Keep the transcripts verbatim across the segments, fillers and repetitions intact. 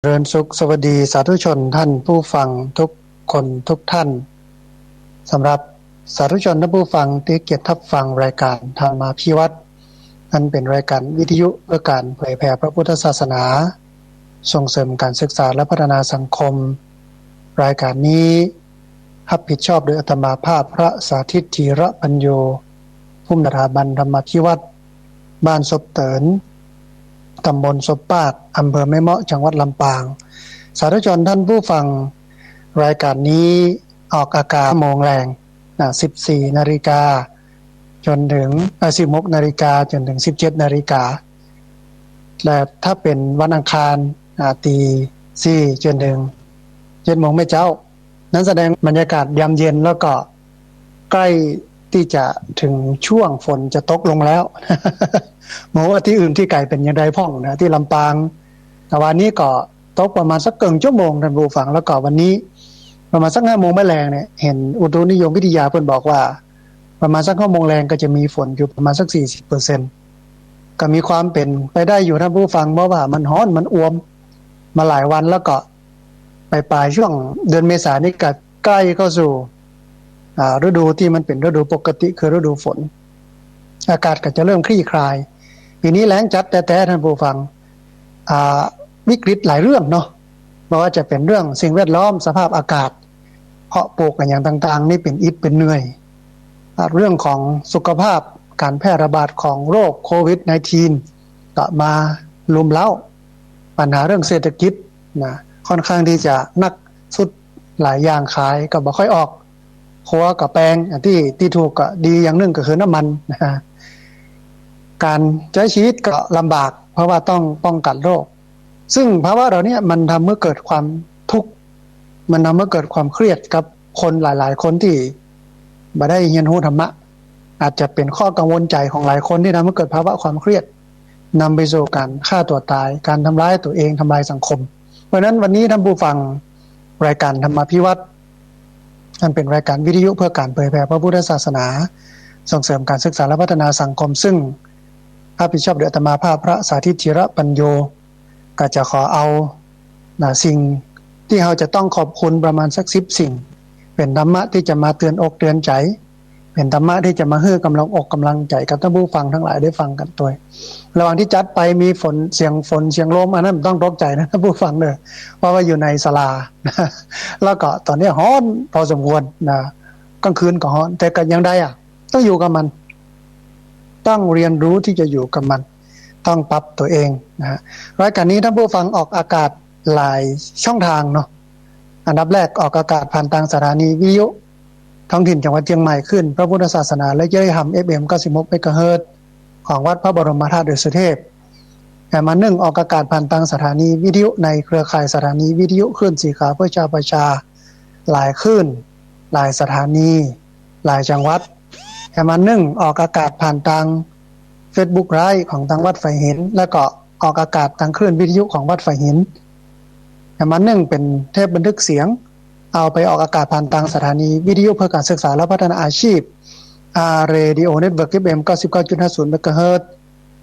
เจริญสุข สวัสดีสาธุชนท่านผู้ฟังทุกคนทุกท่าน สำหรับสาธุชนท่านผู้ฟังตี้เกียรติฮับฟังรายการธรรมาภิวัฒน์ อันเป๋นรายการวิทยุเพื่อก๋านเผยแผ่พระพุทธศาสนา ส่งเสริมก๋านศึกษาและพัฒนาสังคม รายการนี้ฮับผิดชอบโดยอาตมาภาพพระสาธิต ธีระปัญโญ ผู้อำนวยการสถาบันธรรมาภิวัฒน์ บ้านศพเติ๋น ตำบลศพปาด อำเภอแม่เมาะ จังหวัดลำปาง สาธุชนท่านผู้ฟัง รายการนี้ออกอากาศโมงแลง นะ สิบสี่นาฬิกา จ๋นเถิง เอ่อ สิบหกนาฬิกา จ๋นเถิง สิบเจ็ดนาฬิกา และถ้าเป๋นวันอังคาร อ่า ตีสี่จ๋นเถิง เจ็ดโมงแม่เจ๊า นั้นแสดงบรรยากาศยามเย็น แล้วก็ใกล้ตี้จะเถิงช่วงฝนจะตกลงแล้ว บ่ฮู้ว่าตี้อื่นตี้ไก๋เป๋นอย่างใดพ่องนะ ตี้ลำปาง แต่วันนี้ก็ตกประมาณสักเกิ่งชั่วโมงท่านผู้ฟัง แล้วก็วันนี้ประมาณสักห้าโมงแม่แลงเนี่ย หันอุตุนิยมวิทยาเปิ้นบอกว่า ประมาณสักห้าโมงแลงก็จะมีฝนอยู่ประมาณสักสี่สิบเปอร์เซ็นต์ ก็มีความเป๋นไปได้อยู่ท่านผู้ฟัง เพราะว่ามันฮ้อนมันอ่วมมาหลายวัน แล้วก็ป๋ายๆ ช่วงเดือนเมษานี่ก็ใกล้เข้าสู่ อ่า ฤดูตี้มันเป๋นฤดูปกติ คือฤดูฝน อากาศก็จะเริ่มคลี่คลาย ปี๋นี้แล้งจัดแต๊ๆ ท่านผู้ฟัง อ่า วิกฤตหลายเรื่องเนาะ บ่ว่าจะเป๋นเรื่องสิ่งแวดล้อม สภาพอากาศ เพาะปลูกอะหยังต่างๆ นี่เป๋นอิดเป๋นเหนื่อย อ่า เรื่องของสุขภาพ ก๋านแพร่ระบาดของโรคโควิดสิบเก้า ก็มารุมเร้า ปัญหาเรื่องเศรษฐกิจนะ ค่อนข้างตี้จะหนักสุด หลายอย่างขายก็บ่ค่อยออก ครัวก็แปง อันตี้ ตี้ถูกก็ดีอย่างนึ่งก็คือน้ำมันนะ ก๋านใจ๊ชีวิตก็ลำบาก เพราะว่าต้องป้องกั๋นโรค ซึ่งภาวะเหล่านี้มันทำหื้อเกิดความทุกข์ มันทำหื้อเกิดความเครียดกับคนหลายๆ คนตี้บ่ได้เฮียนฮู้ธรรมะ อาจจะเป๋นข้อกังวลใจ๋ของหลายคนตี้ทำหื้อเกิดภาวะความเครียด นำไปสู่ก๋านฆ่าตั๋วต๋าย ก๋านทำร้ายตั๋วเอง ทำลายสังคม เพราะฉะนั้นวันนี้ท่านผู้ฟัง รายการธรรมาภิวัฒน์ อันเป๋นรายการวิทยุเพื่อก๋านเผยแผ่พระพุทธศาสนา ส่งเสริมก๋านศึกษาและพัฒนาสังคม ซึ่งฮับผิดชอบโดยอาตมาภาพพระสาธิต ธีระปัญโญ ก็จะขอเอา นะ สิ่งตี้เฮาจะต้องขอบคุณประมาณสักสิบสิ่ง เป๋นธรรมะตี้จะมาเตือนอกเตือนใจ๋ เป๋นธรรมะตี้จะมาหื้อก๋ำลังอกก๋ำลังใจ๋กับท่านผู้ฟังตังหลายได้ฟังกั๋นตวย ระหว่างตี้จัดไปมีฝน เสียงฝน เสียงลม อันนั้นบ่ต้องตกใจ๋นะท่านผู้ฟังเน่อ เพราะว่าอยู่ในศาลา แล้วก็ต๋อนนี้ฮ้อนพอสมควรนะ ก๋างคืนก็ฮ้อน แต่ก็ยังได้อะ ต้องอยู่กับมัน ต้องเรียนรู้ตี้จะอยู่กับมัน ต้องปรับตั๋วเองนะฮะ รายการนี้ท่านผู้ฟังออกอากาศหลายช่องทางเนาะ อันดับแรกออกอากาศผ่านตางสถานีวิทยุท้องถิ่นจังหวัดเจียงใหม่ คลื่นพระพุทธศาสนาและจริยธรรม เอฟเอ็ม เก้าสิบหกเมกะเฮิรตซ์ ของวัดพระบรมธาตุดอยสุเทพ แหมอันนึ่งออกอากาศผ่านตางสถานีวิทยุในเครือข่ายสถานีวิทยุคลื่นสีขาวเพื่อชาวประชา หลายคลื่น หลายสถานี หลายจังหวัด แหมอันนึ่งออกอากาศผ่านตางเฟซบุ๊กไลฟ์ของตางวัดฝายหิน แล้วก็ออกอากาศตางคลื่นวิทยุของวัดฝายหิน แหมอันนึ่งเป๋นเทปบันทึกเสียง เอาไปออกอากาศผ่านตางสถานีวิทยุเพื่อก๋านศึกษาและพัฒนาอาชีพ อาร์ เรดิโอ เน็ตเวิร์ก เอฟเอ็ม เก้าสิบเก้าจุดห้าศูนย์เมกะเฮิรตซ์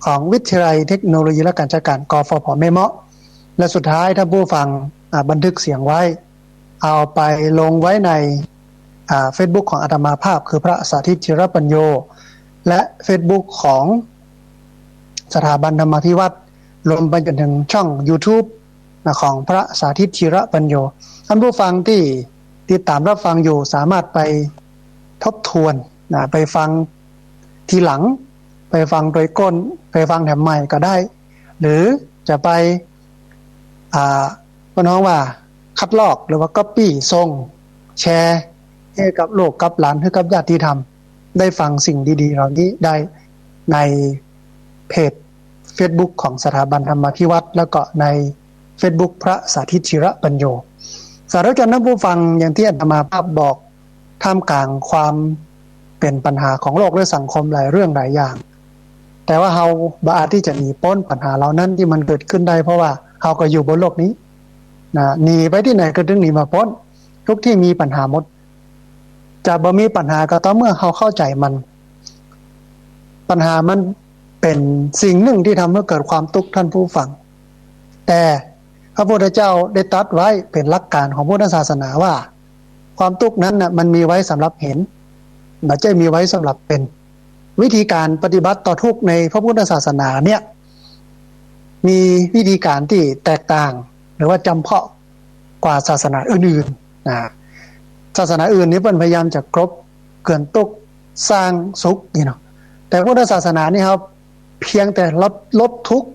ของวิทยาลัยเทคโนโลยีและการจัดการ กฟผ แม่เมาะ และสุดท้ายท่านผู้ฟัง อ่า บันทึกเสียงไว้ เอาไปลงไว้ใน อ่า เฟซบุ๊กของอาตมาภาพ คือพระสาธิต ธีระปัญโญ และเฟซบุ๊กของสถาบันธรรมาภิวัฒน์ รวมไปจ๋นเถิงช่องยูทูบ นะ ของพระสาธิต ธีระปัญโญ ท่านผู้ฟังตี้ติดต๋ามฮับฟังอยู่ สามารถไปทบทวนนะ ไปฟังทีหลัง ไปฟังโตยก้น ไปฟังแถมใหม่ก็ได้ หรือจะไป อ่า เปิ้นฮ้องว่าคัดลอก หรือว่าก๊อปปี้ ส่ง แชร์ หื้อกับลูกกับหลาน หื้อกับญาติธรรม ได้ฟังสิ่งดีๆ เหล่านี้ได้ในเพจเฟซบุ๊กของสถาบันธรรมาภิวัฒน์ แล้วก็ในเฟซบุ๊กพระสาธิต ธีระปัญโญ สาธุชนท่านผู้ฟัง อย่างตี้อาตมาภาพบอก ท่ามกลางความเป๋นปัญหาของโลกและสังคมหลายเรื่องหลายอย่าง แต่ว่าเฮาบ่อาจตี้จะหนีป๊นปัญหาเหล่านั้นตี้มันเกิดขึ้นได้ เพราะว่าเฮาก็อยู่บนโลกนี้นะ หนีไปตี้ไหนก็ตึงหนีบ่ป๊น ทุกตี้มีปัญหาหมด จะบ่มีปัญหาก็ต่อเมื่อเฮาเข้าใจ๋มัน ปัญหามันเป๋นสิ่งนึ่งตี้ทำหื้อเกิดความตุ๊กข์ท่านผู้ฟัง แต่ พระพุทธเจ้าได้ตรัสไว้เป๋นหลักการของพุทธศาสนาว่า ความตุ๊กข์นั้นน่ะมันมีไว้สำหรับเห็น บ่ใจ้มีไว้สำหรับเป๋น วิธีก๋านปฏิบัติต่อตุ๊กข์ในพระพุทธศาสนาเนี่ย มีวิธีก๋านตี้แตกต่าง หรือว่าจ๋ำเพาะกว่าศาสนาอื่นๆ นะ ศาสนาอื่นนี่เปิ้นพยายามจะกลบเกลื่อนตุ๊กข์ สร้างสุขนี่เนาะ แต่พุทธศาสนานี่ครับ เพียงแต่ลด ลดทุกข์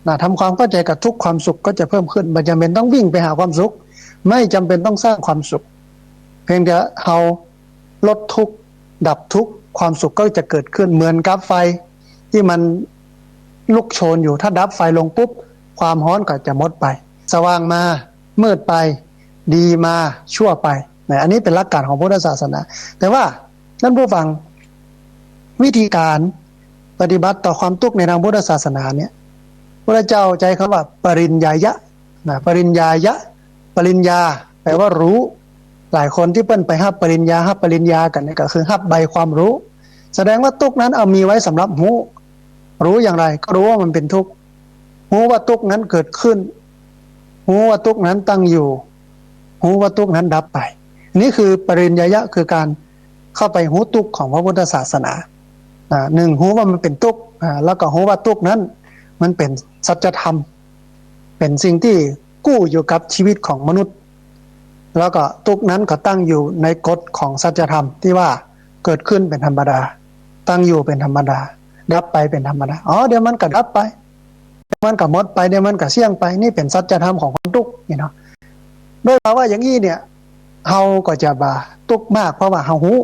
นะ ทำความเข้าใจ๋กับตุ๊กข์ ความสุขก็จะเพิ่มขึ้น บ่จ๋ำเป๋นต้องวิ่งไปหาความสุข บ่จ๋ำเป๋นต้องสร้างความสุข เพียงแต่เฮาลดทุกข์ ดับทุกข์ ความสุขก็จะเกิดขึ้น เหมือนกับไฟตี้มันลุกโชนอยู่ ถ้าดับไฟลงปุ๊บ ความฮ้อนก็จะหมดไป สว่างมา มืดไป ดีมา ชั่วไปนะ อันนี้เป๋นหลักการของพุทธศาสนา แต่ว่าท่านผู้ฟัง วิธีก๋านปฏิบัติต่อความตุ๊กข์ในทางพุทธศาสนาเนี่ย พระเจ้าใจ๊กำว่าปริญญายะนะ ปริญญายะ ปริญญาแปลว่ารู้ หลายคนตี้เปิ้นไปฮับปริญญา ฮับปริญญากั๋นเนี่ยก็คือฮับใบความรู้ แสดงว่าตุ๊กข์นั้นเอามีไว้สำหรับฮู้ ฮู้อย่างไร ก็ฮู้ว่ามันเป๋นตุ๊กข์ ฮู้ว่าตุ๊กข์นั้นเกิดขึ้น ฮู้ว่าตุ๊กข์นั้นตั้งอยู่ ฮู้ว่าตุ๊กข์นั้นดับไป นี่คือปริญญายะ คือก๋านเข้าไปฮู้ตุ๊กข์ของพระพุทธศาสนา อ่า หนึ่ง ฮู้ว่ามันเป๋นตุ๊กข์ อ่า แล้วก็ฮู้ว่าตุ๊กข์นั้นมันเป๋นสัจธรรม เป๋นสิ่งตี้กู้อยู่กับชีวิตของมนุษย์ แล้วก็ตุ๊กข์นั้นก็ตั้งอยู่ในกฎของสัจธรรมตี้ว่าเกิดขึ้้นเป๋นธรรมดา ตั้งอยู่เป๋นธรรมดา ดับไปเป๋นธรรมดา อ๋อ เดี๋ยวมันก็ดับไป เดี๋ยวมันก็หมดไป เดี๋ยวมันก็เสี้ยงไป นี่เป๋นสัจธรรมของความตุ๊กข์นี่เนาะ โดยว่าอย่างอี้เนี่ย เฮาก็จะบ่ตุ๊กข์มาก เพราะว่าเฮาฮู้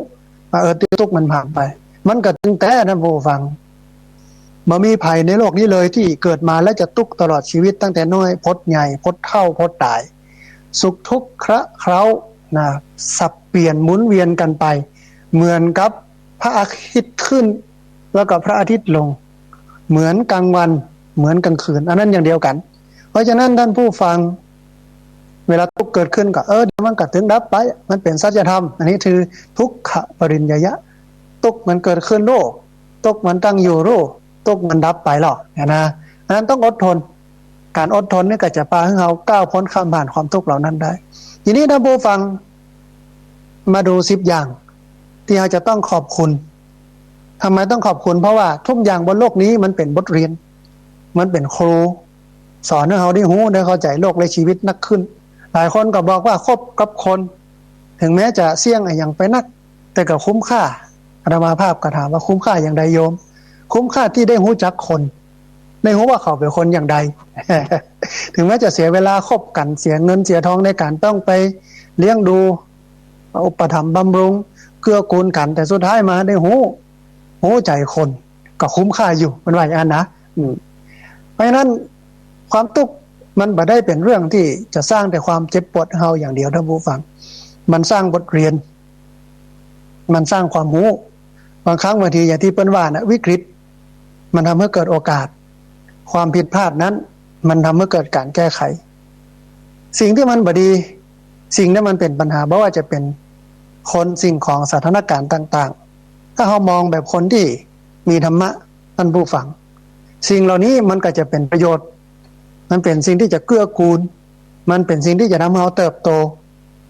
ว่า เออ ตุ๊กข์มันผ่านไป มันก็ตึงแต๊ท่านผู้ฟัง บ่มีใผในโลกนี้เลยตี้เกิดมาแล้วจะตุ๊กข์ตลอดชีวิต ตั้งแต่น้อย พดใหญ่ พดเฒ่า พดต๋าย สุขทุกข์คละเคล้านะ สับเปลี่ยนหมุนเวียนกั๋นไป เหมือนกับพระอาทิตย์ขึ้น แล้วก็พระอาทิตย์ลง เหมือนกลางวัน เหมือนกลางคืน อันนั้นอย่างเดียวกั๋น เพราะฉะนั้นท่านผู้ฟัง เวลาตุ๊กข์เกิดขึ้นก็ เออ เดี๋ยวมันก็ตึงดับไป มันเป๋นสัจธรรม อันนี้คือทุกขปริญญายะ ตุ๊กข์มันเกิดขึ้นฮู้ ตุ๊กข์มันตั้งอยู่ฮู้ ตุ๊กข์มันดับไปหรอกนะ อันนั้นต้องอดทน ก๋านอดทนนี่ก็จะปาหื้อเฮาก้าวป๊นข้ามผ่านความตุ๊กข์เหล่านั้นได้ ทีนี้ท่านผู้ฟัง มาดูสิบอย่างตี้เฮาจะต้องขอบคุณ ทำไมต้องขอบคุณ เพราะว่าทุกอย่างบนโลกนี้มันเป๋นบทเรียน มันเป๋นครู สอนหื้อเฮาได้ฮู้ได้เข้าใจ๋โลกและชีวิตนักขึ้น หลายคนก็บอกว่าคบกับคน ถึงแม้จะเสี้ยงอะหยังไปนัก แต่ก็คุ้มค่า อาตมาภาพก็ถามว่าคุ้มค่าอย่างใดโยม คุ้มค่าตี้ได้ฮู้จักคน ได้ฮู้ว่าเขาเป๋นคนอย่างใด ถึงแม้จะเสียเวลาคบกั๋น เสียเงินเสียทองในก๋านต้องไปเลี้ยงดู อุปถัมภ์บำรุง เกื้อกูลกั๋น แต่สุดท้ายมาได้ฮู้ ฮู้ใจ๋คน ก็คุ้มค่าอยู่ มันว่าอย่างนั้นนะ อืม เพราะฉะนั้นความตุ๊กข์มันบ่ได้เป๋นเรื่องตี้จะสร้างแต่ความเจ็บปวดหื้อเฮาอย่างเดียวท่านผู้ฟัง มันสร้างบทเรียน มันสร้างความฮู้ บางครั้งบางทีอย่างตี้เปิ้นว่านะ วิกฤตมันทำให้เกิดโอกาส ความผิดพลาดนั้นมันทำให้เกิดก๋านแก้ไข สิ่งตี้มันบ่ดี สิ่งตี้มันเป๋นปัญหา บ่ว่าจะเป๋นคน สิ่งของ สถานการณ์ต่างๆ ถ้าเฮามองแบบคนตี้มีธรรมะ ท่านผู้ฟัง สิ่งเหล่านี้มันก็จะเป๋นประโยชน์ มันเป๋นสิ่งตี้จะเกื้อกูล มันเป๋นสิ่งตี้จะทำหื้อเฮาเติบโต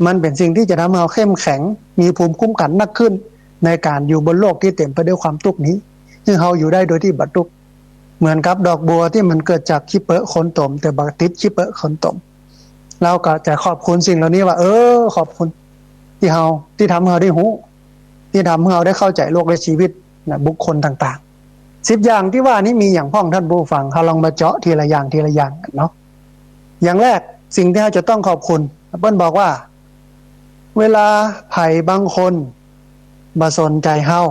มันเป๋นสิ่งตี้จะทำหื้อเฮาเข้มแข็ง มีภูมิคุ้มกั๋นนักขึ้น ในก๋านอยู่บนโลกตี้เต๋มไปด้วยความตุ๊กข์นี้ หื้อเฮาอยู่ได้โดยตี้บ่ตุ๊กข์ เหมือนกับดอกบัวตี้มันเกิดจากขี้เปอะโคลนตม แต่บ่ติดขี้เปอะโคลนตม เฮาก็จะขอบคุณสิ่งเหล่านี้ว่า เออ ขอบคุณตี้เฮา ตี้ทำหื้อเฮาได้ฮู้ ตี้ทำหื้อเฮาได้เข้าใจ๋โลกและชีวิตนะ บุคคลต่างๆ สิบอย่างตี้ว่านี้มีหยังพ่องท่านผู้ฟัง เฮาลองมาเจาะทีละอย่างทีละอย่างกั๋นเนาะ อย่างแรก สิ่งตี้เฮาจะต้องขอบคุณ เปิ้นบอกว่า เวลาใผบางคนบ่สนใจ๋เฮา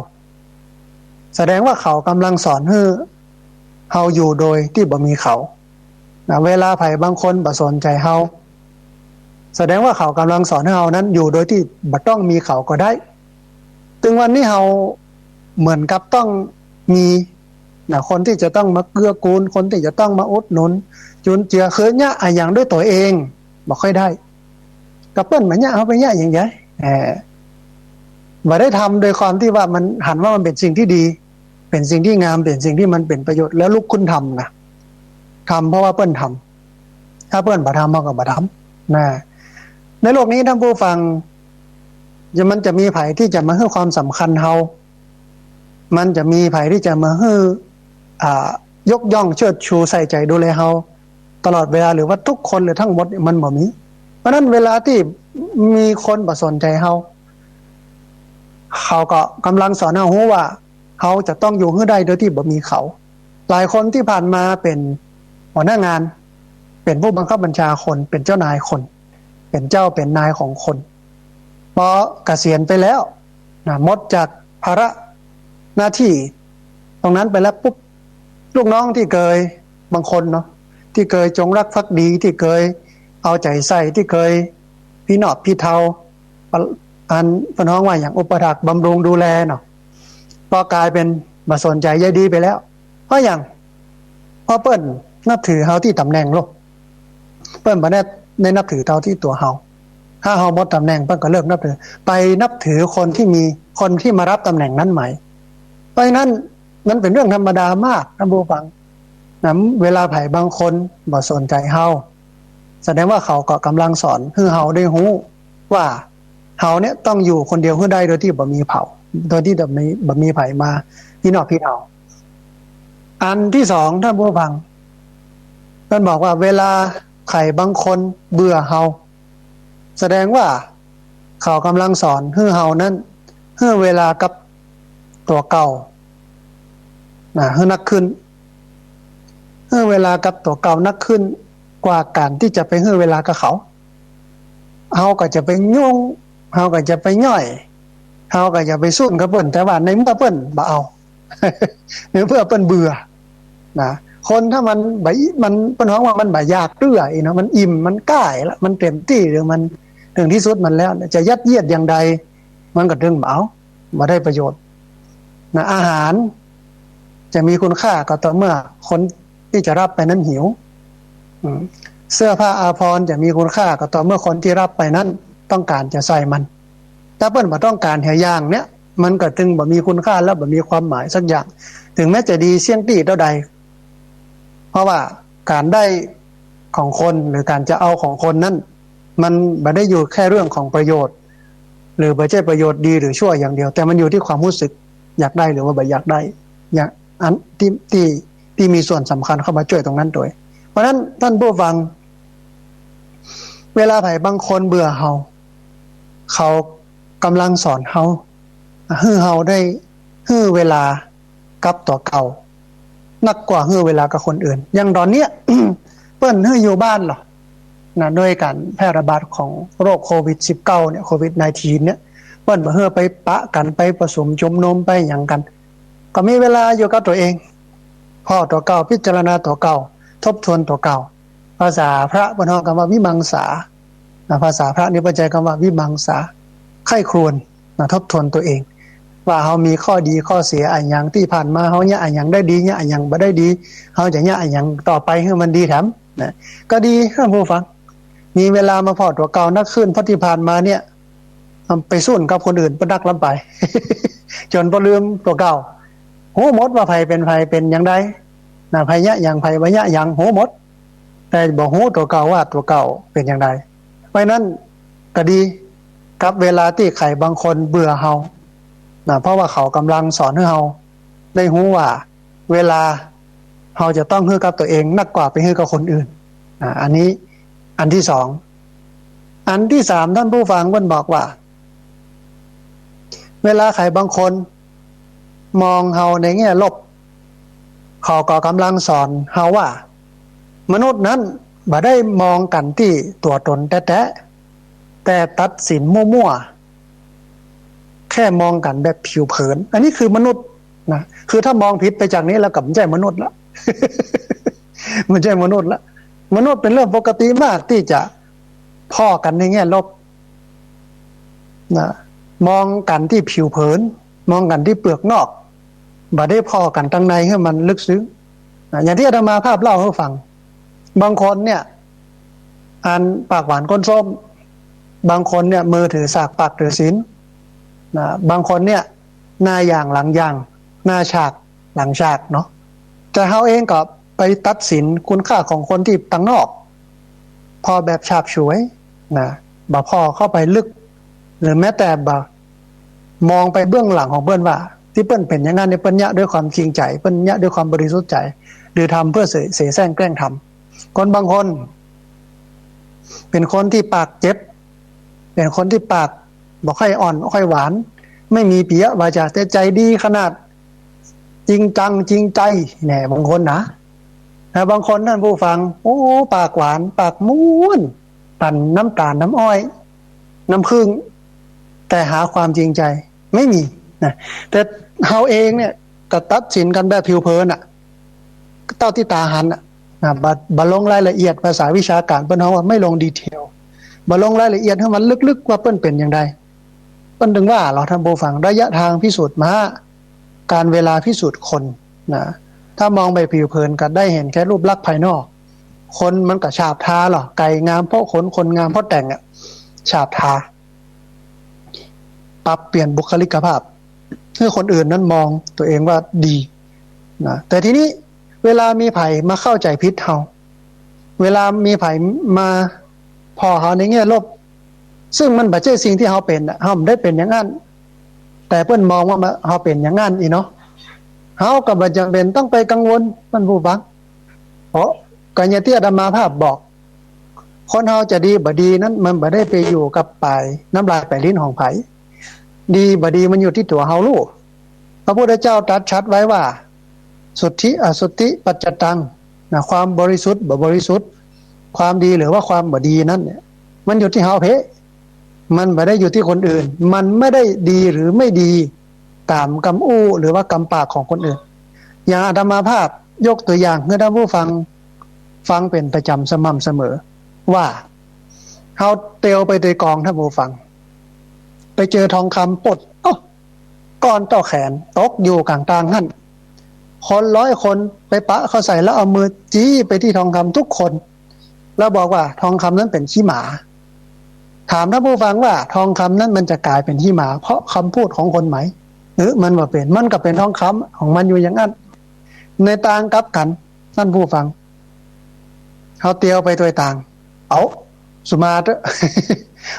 แสดงว่าเขาก่ำลังสอนหื้อเฮาอยู่โดยตี้บ่มีเขา นะ เวลาใผบางคนบ่สนใจ๋เฮา แสดงว่าเขาก่ำลังสอนหื้อเฮานั้นอยู่โดยตี้บ่ต้องมีเขาก็ได้ ตึงวันนี้เฮาเหมือนกับต้องมี นะ คนตี้จะต้องมาเกื้อกูล คนตี้จะต้องมาอุดหนุน จุนเจือ คือเยียะอะหยังด้วยตั๋วเอง บ่ค่อยได้ ก็เปิ้นมาเยียะเฮาไปเยียะอย่างใด เออ บ่ได้ทำโดยความตี้ว่ามันหันว่ามันเป๋นสิ่งตี้ดี เป๋นสิ่งตี้งาม เป๋นสิ่งตี้มันเป๋นประโยชน์ แล้วลุกขึ้นทำนะ ทำเพราะว่าเปิ้นทำ ถ้าเปิ้นบ่ทำ เฮาก็บ่ทำ นะ ในโลกนี้ท่านผู้ฟัง จะ มันจะมีใผตี้จะมาหื้อความสำคัญเฮา มันจะมีใผตี้จะมาหื้อ อ่า ยกย่องเชิดชูใส่ใจ๋ดูแลเฮาตลอดเวลา หรือว่าทุกคนหรือทั้งหมดเนี่ย มันบ่มี เพราะฉะนั้นเวลาตี้มีคนบ่สนใจ๋เฮา เขาก็ก่ำลังสอนเฮาฮู้ว่า เฮาจะต้องอยู่หื้อได้โดยตี้บ่มีเขา หลายคนตี้ผ่านมาเป๋นหัวหน้างาน เป๋นผู้บังคับบัญชาคน เป๋นเจ้านายคน เป๋นเจ้าเป๋นนายของคน ปอเกษียณไปแล้วนะ หมดจากภาระหน้าตี้ตรงนั้นไปแล้วปุ๊บ ลูกน้องตี้เกย บางคนเนาะ ตี้เกยจงรักภักดี ตี้เกยเอาใจ๋ใส่ ตี้เกยปี้นอบปี้เทา อันเปิ้นฮ้องว่าหยัง อุปถัมภ์บำรุงดูแลเนาะ ปอกลายเป๋นบ่สนใจ๋ใยดีไปแล้ว เพราะหยัง เพราะเปิ้นนับถือเฮาตี้ต๋ำแหน่งโลก เปิ้นบ่ได้ ได้นับถือเต้าตี้ตั๋วเฮา ถ้าเฮาหมดต๋ำแหน่ง เปิ้นก็เลิกนับถือ ไปนับถือคนตี้มี คนตี้มาฮับต๋ำแหน่งนั้นใหม่ เพราะฉะนั้นมันเป๋นเรื่องธรรมดามาก ท่านผู้ฟังนะ เวลาใผบางคนบ่สนใจ๋เฮา แสดงว่าเขาก็ก่ำลังสอนหื้อเฮาได้ฮู้ว่า เฮาเนี่ยต้องอยู่คนเดียวหื้อได้โดยตี้บ่มีเผา โดยตี้บ่มี บ่มีใผมาปี้นอบปี้เทา อันตี้สอง ท่านผู้ฟัง เปิ้นบอกว่าเวลาใผบางคนเบื่อเฮา แสดงว่าเขาก่ำลังสอนหื้อเฮานั้น หื้อเวลากับตั๋วเก่านะ หื้อนักขึ้น หื้อเวลากับตั๋วเก่านักขึ้นกว่าก๋านตี้จะไปหื้อเวลากับเขา เฮาก็จะไปยุ่ง เฮาก็จะไปย่อย เฮาก็จะไปสู้กับเปิ้น แต่ว่าในเมื่อเปิ้นบ่เอา ในเมื่อเปิ้นเบื่อนะ คนถ้ามันบ่ มัน เปิ้นฮ้องว่ามันบ่อยากเตื้ออีกเนาะ มันอิ่ม มันก้ายละ มันเต๋มตี้ หรือมันเถิงตี้สุดมันแล้ว จะยัดเยียดอย่างใด มันก็เถิงบ่เอา บ่ได้ประโยชน์นะ อาหารจะมีคุณค่าก็ต่อเมื่อคนตี้จะฮับไปนั้นหิว อืม เสื้อผ้าอาภรณ์จะมีคุณค่าก็ต่อเมื่อคนตี้ฮับไปนั้นต้องก๋านจะใส่มัน ถ้าเปิ้นบ่ต้องก๋านหลายอย่างเนี่ย มันก็เถิงบ่มีคุณค่าและบ่มีความหมายสักอย่าง เถิงแม้จะดีเสี้ยงตี้เต้าใด เพราะว่าก๋านได้ของคนหรือก๋านจะเอาของคนนั้น มันบ่ได้อยู่แค่เรื่องของประโยชน์ หรือบ่ใจ้ประโยชน์ดีหรือชั่วอย่างเดียว แต่มันอยู่ตี้ความฮู้สึกอยากได้หรือว่าบ่อยากได้ อย่างอันตี้ ตี้ ตี้มีส่วนสำคัญเข้ามาจ้วยตรงนั้นตวย เพราะฉะนั้นท่านผู้ฟัง เวลาใผบางคนเบื่อเฮา เขาก่ำลังสอนเฮา หื้อเฮาได้หื้อเวลากับตั๋วเก่า นักกว่าหื้อเวลากับคนอื่น อย่างต๋อนเนี้ย เปิ้นหื้ออยู่บ้านลอนะ ด้วยก๋านแพร่ระบาดของโรคโควิดสิบเก้าเนี่ย โควิดสิบเก้า เนี่ย เปิ้นบ่หื้อไปปะกั๋น ไปประชุมชุมนุม ไปหยังกั๋น ก็มีเวลาอยู่กับตั๋วเอง ผ่อตั๋วเก่า พิจารณาตั๋วเก่า ทบทวนตั๋วเก่า ภาษาพระเปิ้นฮ้องกำว่าวิมังสานะ ภาษาพระนี่เปิ้นใจ๊กำว่าวิมังสา ใคร่ครวญนะ ทบทวนตั๋วเอง ว่าเฮามีข้อดีข้อเสียอะหยัง ตี้ผ่านมาเฮาเยียะอะหยังได้ดี เยียะอะหยังบ่ได้ดี เฮาจะเยียะอะหยังต่อไปหื้อมันดีแถมนะ ก็ดี ท่านผู้ฟัง มีเวลามาผ่อตั๋วเก่านักขึ้น เพราะตี้ผ่านมาเนี่ย ไปสู้กับคนอื่นเปิ้นนักล้ำไป จ๋นปอลืมตั๋วเก่า ฮู้หมดว่าใผเป๋นใผ เป๋นอย่างใดนะ ใผเยียะหยัง ใผบ่เยียะหยัง ฮู้หมด แต่บ่ฮู้ตั๋วเก่าว่าตั๋วเก่าเป๋นอย่างใด เพราะฉะนั้นก็ดีกับเวลาตี้ใผบางคนเบื่อเฮานะ เพราะว่าเขาก่ำลังสอนหื้อเฮาได้ฮู้ว่าเวลาเฮาจะต้องหื้อกับตั๋วเองนักกว่าไปหื้อกับคนอื่น อ่า อันนี้อันตี้สอง อันตี้สาม ท่านผู้ฟัง เปิ้นบอกว่า เวลาใผบางคนมองเฮาในแง่ลบ เขาก็ก่ำลังสอนเฮาว่า มนุษย์นั้นบ่ได้มองกั๋นตี้ตั๋วต๋นแต๊ๆ แต่ตัดสินมั่วๆ แค่มองกั๋นแบบผิวเผิน อันนี้คือมนุษย์นะ คือถ้ามองผิดไปจากนี้แล้วก็บ่ใจ้มนุษย์ละ บ่ใจ้มนุษย์ละ มนุษย์เป๋นเรื่องปกติมากตี้จะผ่อกั๋นในแง่ลบนะ มองกั๋นตี้ผิวเผิน มองกั๋นตี้เปลือกนอก บ่ได้ผ่อกั๋นตังในหื้อมันลึกซึ้งนะ อย่างตี้อาตมาภาพเล่าหื้อฟัง บางคนเนี่ย อันปากหวานก้นส้ม บางคนเนี่ยมือถือสากปากถือศีลนะ บางคนเนี่ยหน้าหย่างหลังหย่าง หน้าฉากหลังฉากเนาะ แต่เฮาเองก็ไปตัดสินคุณค่าของคนตี้ตังนอก ผ่อแบบฉาบฉวยนะ บ่ผ่อเข้าไปลึก หรือแม้แต่บ่มองไปเบื้องหลังของเปิ้นว่า ตี้เปิ้นเป๋นอย่างนั้นเนี่ย เปิ้นเยียะด้วยความจริงใจ๋ เปิ้นเยียะด้วยความบริสุทธิ์ใจ๋ หรือทำเพื่อเส เสแสร้งแกล้งทำ คนบางคน เป๋นคนตี้ปากเจ็บ เป๋นคนตี้ปากบ่ค่อยอ่อนบ่ค่อยหวาน ไม่มีปิยวาจา แต่ใจ๋ดีขนาด จริงจังจริงใจ๋ แน่ บางคนนะ แต่บางคนต้านผู้ฟัง โอ้ ปากหวาน ปากม่วน ปั่นน้ำต๋าลน้ำอ้อย น้ำผึ้ง แต่หาความจริงใจ๋ไม่มีนะ แต่เฮาเองเนี่ยก็ตัดสินกั๋นแบบผิวเผินอะ เต้าตี้ต๋าหันอะ นะ บ่ บ่ลงรายละเอียด ภาษาวิชาก๋านเปิ้นฮ้องว่าไม่ลงดีเทล บ่ลงรายละเอียดหื้อมันลึกๆ ว่าเปิ้นเป๋นอย่างใด เปิ้นตึงว่าลอ ต้านผู้ฟัง ระยะทางพิสูจน์ม้า กาลเวลาพิสูจน์คนนะ ถ้ามองแบบผิวเผินก็ได้หันแค่รูปลักษณ์ภายนอก คนมันก็ฉาบทาลอ ไก่งามเพราะขน คนงามเพราะแต่งอะ ฉาบทา ปรับเปลี่ยนบุคลิกภาพ หื้อคนอื่นนั้นมองตั๋วเองว่าดีนะ แต่ทีนี้เวลามีใผมาเข้าใจ๋ผิดเฮา เวลามีใผมาผ่อเฮาในแง่ลบ ซึ่งมันบ่ใจ้สิ่งตี้เฮาเป๋นอะ เฮาบ่ได้เป๋นอย่างนั้น แต่เปิ้นมองว่าเฮาเป๋นอย่างนั้นอี้เนาะ เฮาก็บ่จ๋ำเป๋นต้องไปกังวล ต้านผู้ฟัง เพราะก็อย่างตี้อาตมาภาพบอก คนเฮาจะดีบ่ดีนั้น มันบ่ได้ไปอยู่กับป๋ายน้ำลายป๋ายลิ้นของใผ ดีบ่ดีมันอยู่ตี้ตั๋วเฮาลูก พระพุทธเจ้าตรัสชัดไว้ว่า สุทธิอสุทธิปัจจตัง นะ ความบริสุทธิ์บ่บริสุทธิ์ ความดีหรือว่าความบ่ดีนั้นเนี่ย มันอยู่ตี้เฮาเภะ มันบ่ได้อยู่ตี้คนอื่น มันไม่ได้ดีหรือไม่ดีต๋ามกำอู้หรือว่ากำปากของคนอื่น อย่างอาตมาภาพยกตั๋วอย่างหื้อต้านผู้ฟังฟังเป๋นประจ๋ำสม่ำเสมอ ว่าเฮาเตียวไปโตยกอง ต้านผู้ฟัง ไปเจอทองคำปด โอ้ ก้อนเต้าแขนตกอยู่ก๋างตางหั้น คนร้อยคนไปปะเข้าใส่แล้วเอามือจี๊ไปตี้ทองคำทุกคน แล้วบอกว่าทองคำนั้นเป๋นขี้หมา ถามต้านผู้ฟังว่าทองคำนั้นมันจะก๋ายเป๋นขี้หมาเพราะกำพูดของคนไหม เออ มันบ่เป๋น มันก็เป๋นทองคำของมันอยู่อย่างนั้น ในตางกลับกั๋น ต้านผู้ฟัง เฮาเตียวไปโตยตาง เอา สุมาเต๊อะ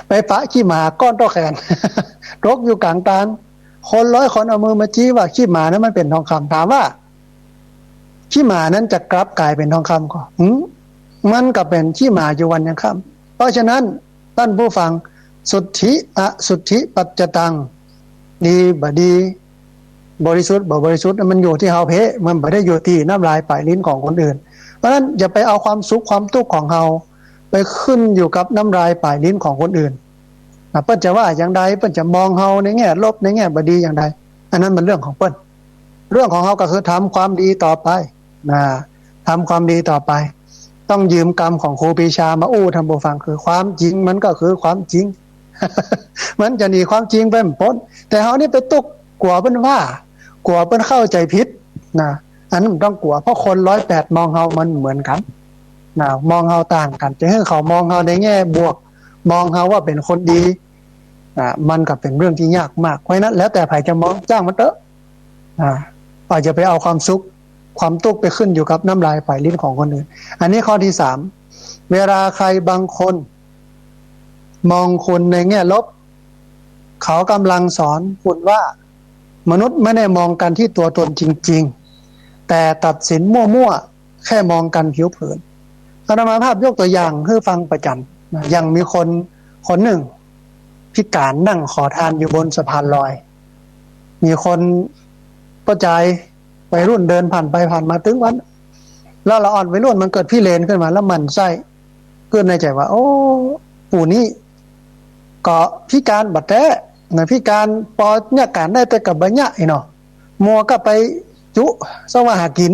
ไปปะขี้หมาก้อนเต้าแขน ตกอยู่ก๋างตาง คนร้อยคนเอามือมาจี๊ว่าขี้หมานั้นมันเป๋นทองคำ ถามว่า ขี้หมานั้นจะกลับก๋ายเป๋นทองคำก่อ หึ มันก็เป๋นขี้หมาอยู่วันยังค่ำ เพราะฉะนั้น ต้านผู้ฟัง สุทธิอสุทธิปัจจตัง ดีบ่ดี บริสุทธิ์บ่บริสุทธิ์ มันอยู่ตี้เฮาเภะ มันบ่ได้อยู่ตี้น้ำลายป๋ายลิ้นของคนอื่น เพราะฉะนั้นอย่าไปเอาความสุขความตุ๊กข์ของเฮาไปขึ้นอยู่กับน้ำลายป๋ายลิ้นของคนอื่นนะ เปิ้นจะว่าอย่างใด เปิ้นจะมองเฮาในแง่ลบในแง่บ่ดีอย่างใด อันนั้นมันเรื่องของเปิ้น เรื่องของเฮาก็คือทำความดีต่อไปนะ ทำความดีต่อไป ต้องยืมกำของครูปรีชามาอู้ต้านผู้ฟัง คือความจริงมันก็คือความจริง มันจะหนีความจริงไปบ่ป๊น แต่เฮานี่ไปตุ๊กข์กั๋วเปิ้นว่า กั๋วเปิ้นเข้าใจ๋ผิดนะ อันนั้นบ่ต้องกั๋ว เพราะคนร้อยแปดมองเฮามันเหมือนกั๋นนะ มองเฮาต่างกั๋น จะหื้อเขามองเฮาในแง่บวก มองเฮาว่าเป๋นคนดี อ่า มันก็เป๋นเรื่องตี้ยากมาก เพราะฉะนั้นแล้วแต่ใผจะมอง จ้างมันเต๊อะ อ่า อาจจะไปเอาความสุข ความตุ๊กข์ไปขึ้นอยู่กับน้ำลายป๋ายลิ้นของคนอื่น อันนี้ข้อตี้สาม เวลาใครบางคนมองคุณในแง่ลบ เขากำลังสอนคุณว่ามนุษย์ไม่ได้มองกั๋นตี้ตั๋วตนจริงๆ แต่ตัดสินมั่วๆ แค่มองกั๋นผิวเผิน อาตมาภาพยกตั๋วอย่างหื้อฟังประจ๋ำนะ อย่างมีคนคนนึ่งพิก๋านนั่งขอทานอยู่บนสะพานลอย มีคนป้อจายวัยรุ่นเดินผ่านไปผ่านมาตึงวัน แล้วละอ่อนวัยรุ่นมันเกิดพิเรนขึ้นมา แล้วหมั่นไส้ กึ๊ดในใจ๋ว่า โอ้ ผู้นี้ก็พิก๋านบ่แต๊นะ พิก๋านปอเยียะก๋านได้แต่ก็บ่เยียะอี้เนาะ มัวก็ไปจุ๊สวะหากิ๋น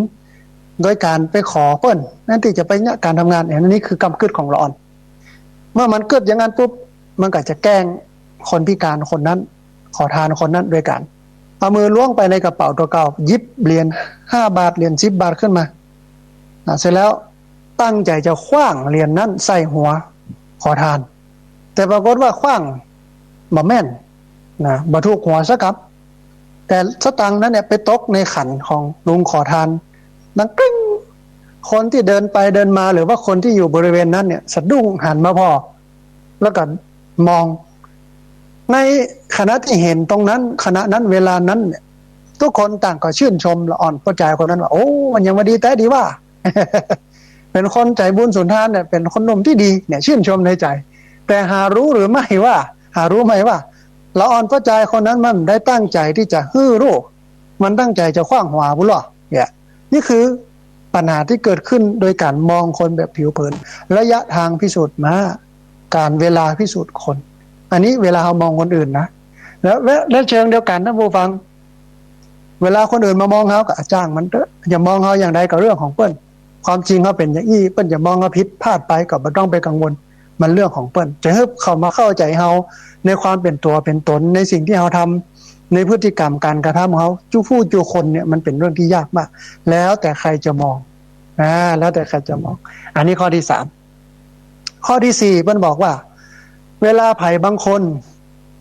โดยก๋านไปขอเปิ้น แทนตี้จะไปเยียะก๋านทำงาน อันนี้คือกำกึ๊ดของละอ่อน เมื่อมันกึ๊ดอย่างนั้นปุ๊บ มันก็จะแกล้งคนพิก๋านคนนั้น ขอทานคนนั้นด้วยก๋านเอามือล้วงไปในกระเป๋าตั๋วเก่า หยิบเหรียญห้าบาท เหรียญสิบบาทขึ้นมา อ่ะ เสร็จแล้วตั้งใจ๋จะขว้างเหรียญนั้นใส่หัวขอทาน แต่ปรากฏว่าขว้างบ่แม่นนะ บ่ถูกหัวสักกำ แต่สตางค์นั้นเนี่ยไปตกในขันของลุงขอทาน ดังกริ๊ง คนตี้เดินไปเดินมา หรือว่าคนตี้อยู่บริเวณนั้นเนี่ย สะดุ้งหันมาผ่อ แล้วก็มอง ในขณะตี้หันตรงนั้น ขณะนั้น เวลานั้นเนี่ย กู้คนต่างก็จื้นชมละอ่อนป้อจายคนนั้นว่า โอ้ มันยังว่าดีแต๊ดีว่า เป๋นคนใจ๋บุญสุนทานเนี่ย เป๋นคนหนุ่มตี้ดีเนี่ย จื้นชมในใจ๋ แต่หารู้หรือไม่ว่า หารู้ไหมว่า ละอ่อนป้อจายคนนั้นมันบ่ได้ตั้งใจ๋ตี้จะหื้อฮู้ มันตั้งใจ๋จะขว้างหัวปู้นลอ เนี่ย นี่คือปัญหาตี้เกิดขึ้นโดยก๋านมองคนแบบผิวเผิน ระยะทางพิสูจน์ม้า ก๋าลเวลาพิสูจน์คน อันนี้เวลาเฮามองคนอื่นนะ แล้ว และ และเชิงเดียวกั๋น ต้านผู้ฟัง เวลาคนอื่นมามองเฮาก็จ้างมันเต๊อะ จะมองเฮาอย่างใดก็เรื่องของเปิ้น ความจริงเฮาเป๋นอย่างอี้ เปิ้นจะมองเฮาผิดพลาดไปก็บ่ต้องไปกังวล มันเรื่องของเปิ้น จะหื้อเขามาเข้าใจ๋เฮาในความเป๋นตั๋วเป๋นต๋น ในสิ่งตี้เฮาทำ ในพฤติกรรมก๋านกระทำของเฮา จุผู้จุคนเนี่ย มันเป๋นเรื่องตี้ยากมาก แล้วแต่ใครจะมอง อ่า แล้วแต่ใครจะมอง อันนี้ข้อตี้สาม ข้อตี้สี่ เปิ้นบอกว่า เวลาใผบางคน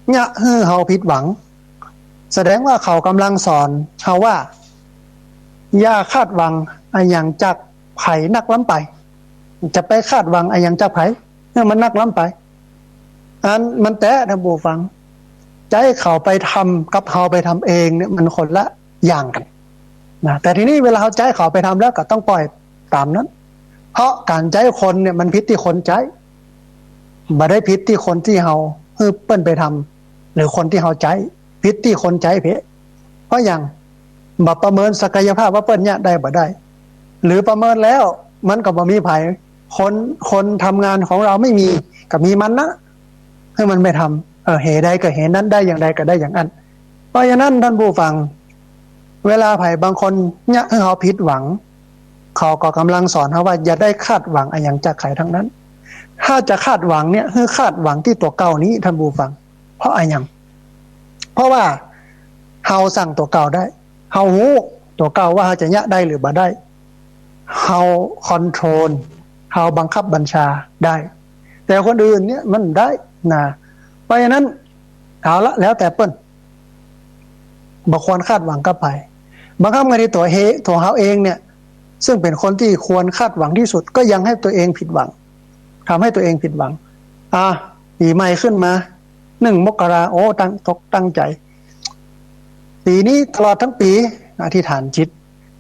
เยียะหื้อเฮาผิดหวัง แสดงว่าเขาก่ำลังสอนเฮาว่า อย่าคาดหวังอะหยังจากใผนักล้ำไป จะไปคาดหวังอะหยังจากใผ หื้อมันนักล้ำไป อันมันแต๊ ต้านผู้ฟัง ใจ๊เขาไปทำกับเฮาไปทำเองเนี่ย มันคนละอย่างกั๋นนะ แต่ทีนี้เวลาเฮาใจ๊เขาไปทำแล้วก็ต้องป่อยต๋ามนั้น เพราะก๋านใจ๊คนเนี่ยมันผิดตี้คนใจ๊ บ่ได้ผิดตี้คนตี้เฮาหื้อเปิ้นไปทำ หรือคนตี้เฮาใจ๊ ผิดตี้คนใจ๊เภะ เพราะหยัง บ่ประเมินศักยภาพว่าเปิ้นเยียะได้บ่ได้ หรือประเมินแล้วมันก็บ่มีใผ คน คนทำงานของเฮาไม่มี ก็มีมันนะ หื้อมันไปทำ เออ เหใดก็เหนั้น ได้อย่างใดก็ได้อย่างอั้น เพราะฉะนั้นต้านผู้ฟัง เวลาใผบางคนเยียะหื้อเฮาผิดหวัง เขาก็ก่ำลังสอนเฮาว่าอย่าได้คาดหวังอะหยังจากใผตังนั้น ถ้าจะคาดหวังเนี่ย หื้อคาดหวังตี้ตั๋วเก่านี้ ต้านผู้ฟัง เพราะอะหยัง เพราะว่าเฮาสั่งตั๋วเก่าได้ เฮาฮู้ตั๋วเก่าว่าเฮาจะเยียะได้หรือบ่ได้ เฮาคอนโทรล เฮาบังคับบัญชาได้ แต่คนอื่นเนี่ยมันบ่ได้นะ เพราะฉะนั้น เอาละ แล้วแต่เปิ้น บ่ควรคาดหวังกับใผ บางครั้งในตั๋วเฮ ตั๋วเฮาเองเนี่ย ซึ่งเป๋นคนตี้ควรคาดหวังตี้สุด ก็ยังหื้อตั๋วเองผิดหวัง ทำหื้อตั๋วเองผิดหวัง อ่ะ ปี๋ใหม่ขึ้นมา หนึ่งมกรา โอ้ ตั้งตกตั้งใจ๋ ปี๋นี้ตลอดตังปี๋ อธิษฐานจิต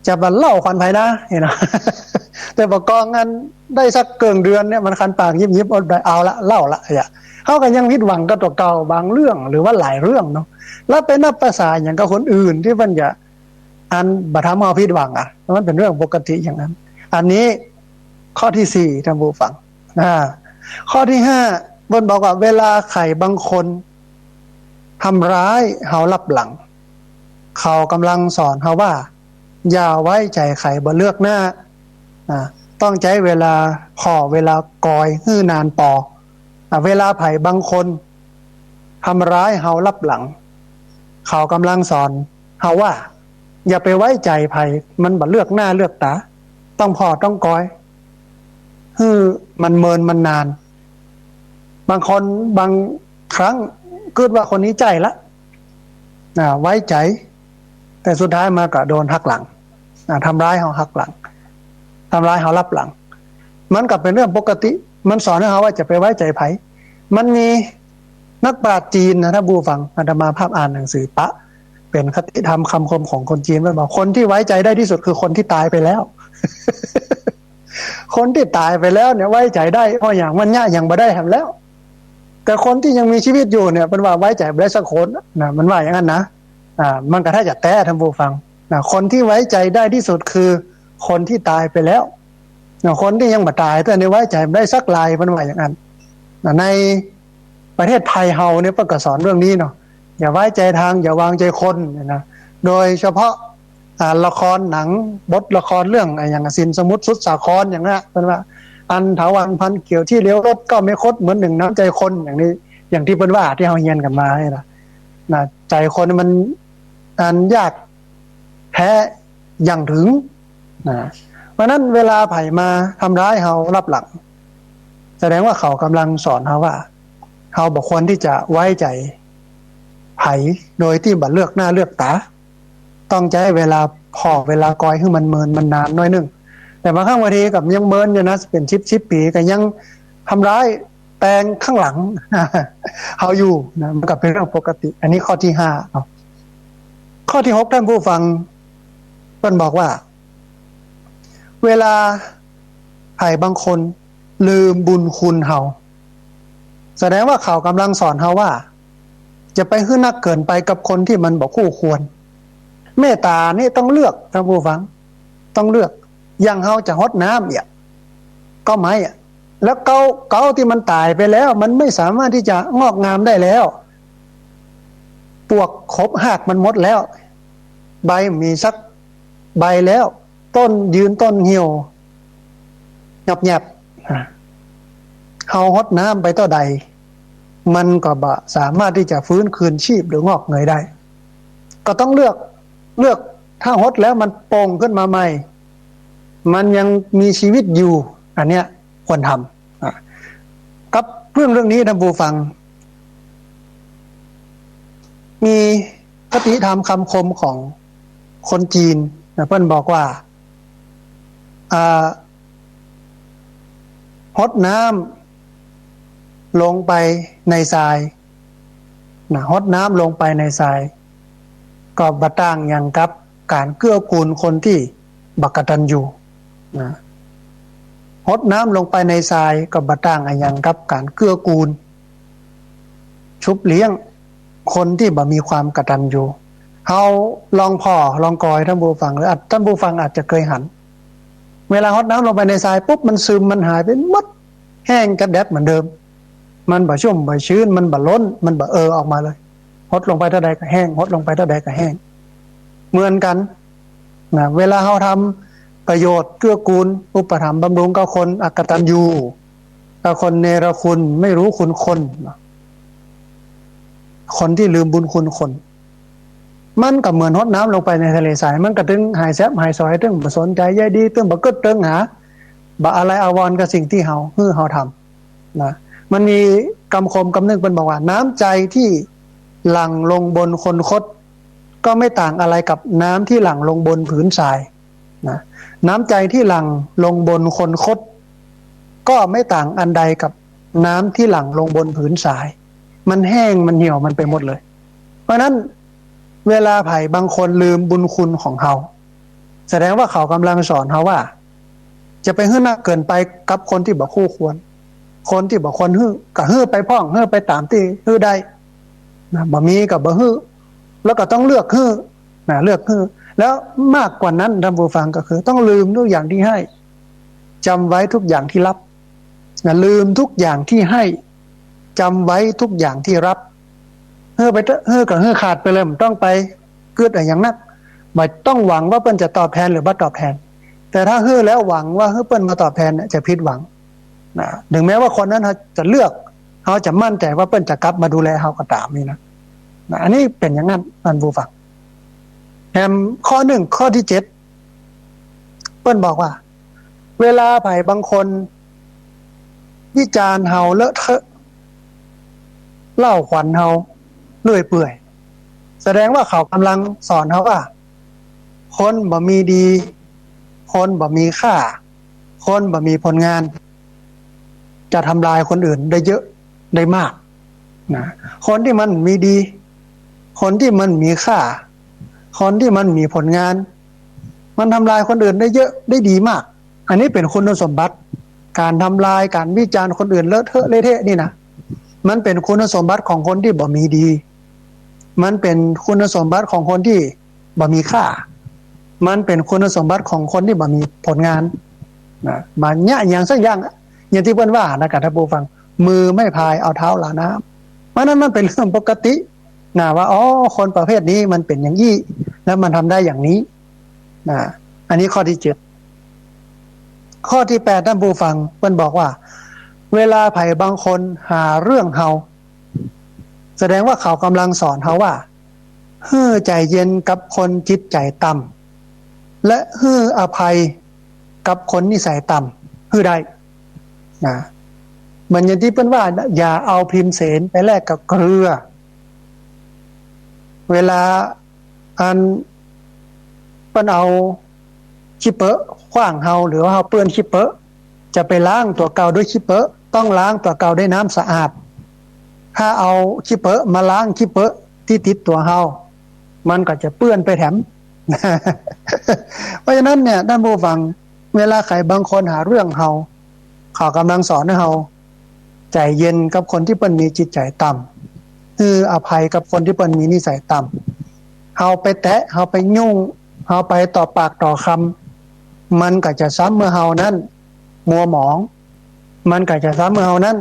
จะบ่เล่าขวัญใผนะ หันก่อ แต่บ่กองอันได้สักเกิ่งเดือนเนี่ย มันคันปากยิบๆ อดบ่ได้ เอาละ เล่าละ เยียะ เฮาก็ยังผิดหวังกับตั๋วเก่าบางเรื่อง หรือว่าหลายเรื่องเนาะ แล้วไปนับประสาหยังกับคนอื่นตี้เปิ้นจะ อันบ่ทำเฮาผิดหวังอะ มันเป๋นเรื่องปกติอย่างนั้น อันนี้ข้อตี้สี่ ต้านผู้ฟัง อ่า ข้อตี้ห้า เปิ้นบอกว่าเวลาใผบางคนทำร้ายเฮาลับหลัง เขาก่ำลังสอนเฮาว่า อย่าไว้ใจ๋ใผบ่เลือกหน้า อ่า ต้องใจ๊เวลาผ่อเวลากอยหื้อนานปอ อ่า เวลาใผบางคนทำร้ายเฮาลับหลัง เขาก่ำลังสอนเฮาว่า อย่าไปไว้ใจ๋ใผ มันบ่เลือกหน้าเลือกต๋า ต้องผ่อต้องกอย หื้อมันเมินมันนาน บางคนบางครั้งกึ๊ดว่าคนนี้ใจ้ละ อ่า ไว้ใจ๋ แต่สุดท้ายมาก็โดนหักหลัง อ่า ทำร้ายเฮาหักหลัง ทำร้ายเฮาลับหลัง มันก็เป๋นเรื่องปกติ มันสอนหื้อเฮาว่าจะไปไว้ใจ๋ใผ มันมีนักปราชญ์จีนนะ ต้านผู้ฟัง อาตมาภาพอ่านหนังสือปะ เป๋นคติธรรมคำคมของคนจีน มันบอกคนตี้ไว้ใจ๋ได้ตี้สุดคือคนตี้ต๋ายไปแล้ว คนตี้ต๋ายไปแล้วเนี่ยไว้ใจ๋ได้ เพราะหยัง มันเยียะหยังบ่ได้แหมแล้ว แต่คนตี้ยังมีจีวิตอยู่เนี่ย เปิ้นว่าไว้ใจ๋บ่ได้สักคนนะ มันว่าอย่างนั้นนะ อ่า มันก็ถ้าจะแต๊ ต้านผู้ฟัง นะ คนตี้ไว้ใจ๋ได้ตี้สุดคือคนตี้ต๋ายไปแล้ว นะ คนตี้ยังบ่ต๋ายเตื้อนี่ไว้ใจ๋บ่ได้สักราย เปิ้นว่าอย่างนั้น นะ ในประเทศไทยเฮาเนี่ยเปิ้นก็สอนเรื่องนี้เนาะ อย่าไว้ใจ๋ทาง อย่าวางใจ๋คนเนี่ยนะ โดยเฉพาะ อ่า ละครหนัง บทละครเรื่องอะหยัง สินสมุทรสุทธาครอย่างนั้น เปิ้นว่า อันถาวันพันเกี่ยว ที่เลี้ยวรถก็ไม่คด เหมือนหนึ่งน้ำใจคน อย่างนี้ อย่างตี้เปิ้นว่าตี้เฮาเฮียนกั๋นมานี่นะ นะ ใจ๋คนมัน อันยากแต๊อย่างเถิง นะ เพราะนั้นเวลาใผมาทำร้ายเฮาลับหลัง แสดงว่าเขาก่ำลังสอนเฮาว่า เฮาบ่ควรตี้จะไว้ใจ๋ใผโดยตี้บ่เลือกหน้าเลือกต๋า ต้องใจ๊เวลาผ่อเวลากอยหื้อมันเมินมันนานหน้อยนึ่ง แต่บางครั้งบางทีก็ยังเมินอยู่นะ เป๋นสิบสิบปี๋ก็ยังทำร้ายแตงข้างหลัง เฮาอยู่นะ มันก็เป๋นเรื่องปกติ อันนี้ข้อตี้ห้าเนาะ ข้อตี้หก ต้านผู้ฟัง เปิ้นบอกว่า เวลาใผบางคนลืมบุญคุณเฮา แสดงว่าเขาก่ำลังสอนเฮาว่า จะไปหื้อนักเกินไปกับคนตี้มันบ่คู่ควร เมตต๋านี่ต้องเลือก ต้านผู้ฟัง ต้องเลือก อย่างเฮาจะฮดน้ำเนี่ย ก็ไม้อะ แล้วเก๊า เก๊าตี้มันต๋ายไปแล้ว มันไม่สามารถตี้จะงอกงามได้แล้ว ปวกขบฮากมันหมดแล้ว ใบบ่มีสักใบแล้ว ต้นยืนต้นเหี่ยว หยับๆ อ่ะ เฮาฮดน้ำไปเต้าใด มันก็บ่สามารถตี้จะฟื้นคืนชีพหรืองอกเงยได้ ก็ต้องเลือก เลือก ถ้าฮดแล้วมันโป่งขึ้นมาใหม่ มันยังมีชีวิตอยู่ อันเนี้ยควรทำ อ่ะ กับเรื่อง เรื่องนี้ต้านผู้ฟัง มีคติธรรมคำคมของคนจีนนะ เปิ้นบอกว่า อ่า ฮดน้ำลงไปในทรายนะ ฮดน้ำลงไปในทราย ก็บ่ต่างหยังกับก๋านเกื้อกูลคนตี้บ่กตัญญูนะ ฮดน้ำลงไปในทรายก็บ่ต่างอะหยังกับก๋านเกื้อกูล ชุบเลี้ยงคนตี้บ่มีความกตัญญู เฮาลองผ่อ ลองกอย ต้านผู้ฟัง หรืออาจ ต้านผู้ฟังอาจจะเกยหัน เวลาฮดน้ำลงไปในทรายปุ๊บ มันซึม มันหายไปหมด แห้งกระแดดเหมือนเดิม มันบ่ชุ่มบ่ชื้น มันบ่ล้น มันบ่เอ่อออกมาเลย ฮดลงไปเต้าใดก็แห้ง ฮดลงไปเต้าใดก็แห้ง เหมือนกั๋นนะ เวลาเฮาทำประโยชน์เกื้อกูล อุปถัมภ์บำรุงกับคนอกตัญญู กับคนเนรคุณ ไม่รู้คุณคนนะ คนตี้ลืมบุญคุณคน มันก็เหมือนฮดน้ำลงไปในทะเลทราย มันก็ตึงหายแซบหายสอย ตึงบ่สนใจ๋ใยดี ตึงบ่กึ๊ดตึงหา บ่อาลัยอาวรณ์กับสิ่งตี้เฮา หื้อเฮาทำนะ มันมีกำคมกำนึ่งเปิ้นบอกว่า น้ำใจที่หลั่งลงบนคนคด ก็ไม่ต่างอะไรกับน้ำที่หลั่งลงบนผืนทรายนะ น้ำใจที่หลั่งลงบนคนคด ก็ไม่ต่างอันใดกับน้ำที่หลั่งลงบนผืนทราย มันแห้ง มันเหี่ยว มันไปหมดเลย เพราะฉะนั้น เวลาใผบางคนลืมบุญคุณของเฮา แสดงว่าเขาก่ำลังสอนเฮาว่า จะไปหื้อนักเกินไปกับคนตี้บ่คู่ควร คนตี้บ่ควรหื้อ ก็หื้อไปพ่อง หื้อไปต๋ามตี้หื้อได้นะ บ่มีก็บ่หื้อ แล้วก็ต้องเลือกหื้อนะ เลือกหื้อ แล้วมากกว่านั้น ต้านผู้ฟัง ก็คือต้องลืมทุกอย่างตี้หื้อ จ๋ำไว้ทุกอย่างตี้ฮับ นะ ลืมทุกอย่างตี้หื้อ จ๋ำไว้ทุกอย่างตี้ฮับ หื้อไปเต๊อะ หื้อก็หื้อขาดไปเลย บ่ต้องไปกึ๊ดอะหยังนัก บ่ต้องหวังว่าเปิ้นจะตอบแทนหรือบ่ตอบแทน แต่ถ้าหื้อแล้วหวังว่าหื้อเปิ้นมาตอบแทนเนี่ย จะผิดหวังนะ ถึงแม้ว่าคนนั้นเฮาจะเลือก เฮาจะมั่นใจ๋ว่าเปิ้นจะกลับมาดูแลเฮาก็ต๋ามนี่นะ นะ อันนี้เป๋นอย่างนั้น ต้านผู้ฟัง แถมข้อนึ่ง ข้อตี้เจ็ด เปิ้นบอกว่า เวลาใผบางคนวิจารณ์เฮาเลอะเทอะ เล่าขวัญเฮาเรื่อยเปื่อย แสดงว่าเขาก่ำลังสอนเฮาว่า คนบ่มีดี คนบ่มีค่า คนบ่มีผลงาน จะทำลายคนอื่นได้เยอะได้มากนะ คนตี้มันมีดี คนตี้มันมีค่า คนตี้มันมีผลงาน มันทำลายคนอื่นได้เยอะได้ดีมาก อันนี้เป๋นคุณสมบัติ ก๋านทำลาย ก๋านวิจารณ์คนอื่นเลอะเทอะเละเทะนี่นะ มันเป๋นคุณสมบัติของคนตี้บ่มีดี มันเป๋นคุณสมบัติของคนตี้บ่มีค่า มันเป๋นคุณสมบัติของคนตี้บ่มีผลงานนะ บ่เยียะหยังสักอย่างอะ อย่างตี้เปิ้นว่านะ ต้านผู้ฟัง มือไม่พายเอาเท้าลาน้ำ เพราะฉะนั้นมันเป๋นเรื่องปกตินะ ว่า อ๋อ คนประเภทนี้มันเป๋นอย่างอี้ แล้วมันทำได้อย่างนี้นะ อันนี้ข้อตี้เจ็ด ข้อตี้แปด ต้านผู้ฟัง เปิ้นบอกว่า เวลาใผบางคนหาเรื่องเฮา แสดงว่าเขาก่ำลังสอนเฮาว่า หื้อใจ๋เย็นกับคนจิตใจ๋ต่ำ และหื้ออภัยกับคนนิสัยต่ำ หื้อได้นะ เหมือนอย่างตี้เปิ้นว่า อย่าเอาพิมเสนไปแลกกับเกลือ เวลาอันเปิ้นเอา ขี้เปอะขว้างเฮา หรือว่าเฮาเปื้อนขี้เปอะ จะไปล้างตั๋วเก่าด้วยขี้เปอะ ต้องล้างตั๋วเก่าด้วยน้ำสะอาด ถ้าเอาขี้เปอะมาล้างขี้เปอะตี้ติดตั๋วเฮา มันก็จะเปื้อนไปแถม เพราะฉะนั้นเนี่ย ท่านผู้ฟัง เวลาใผบางคนหาเรื่องเฮา เขาก่ำลังสอนหื้อเฮาใจ๋เย็นกับคนตี้เปิ้นมีจิตใจ๋ต่ำ หื้ออภัยกับคนตี้เปิ้นมีนิสัยต่ำ เฮาไปแตะ เฮาไปยุ่ง เฮาไปต่อปากต่อกำ มันก็จะซ้ำหื้อเฮานั้นมัวหมอง มันก็จะซ้ำหื้อเฮานั้น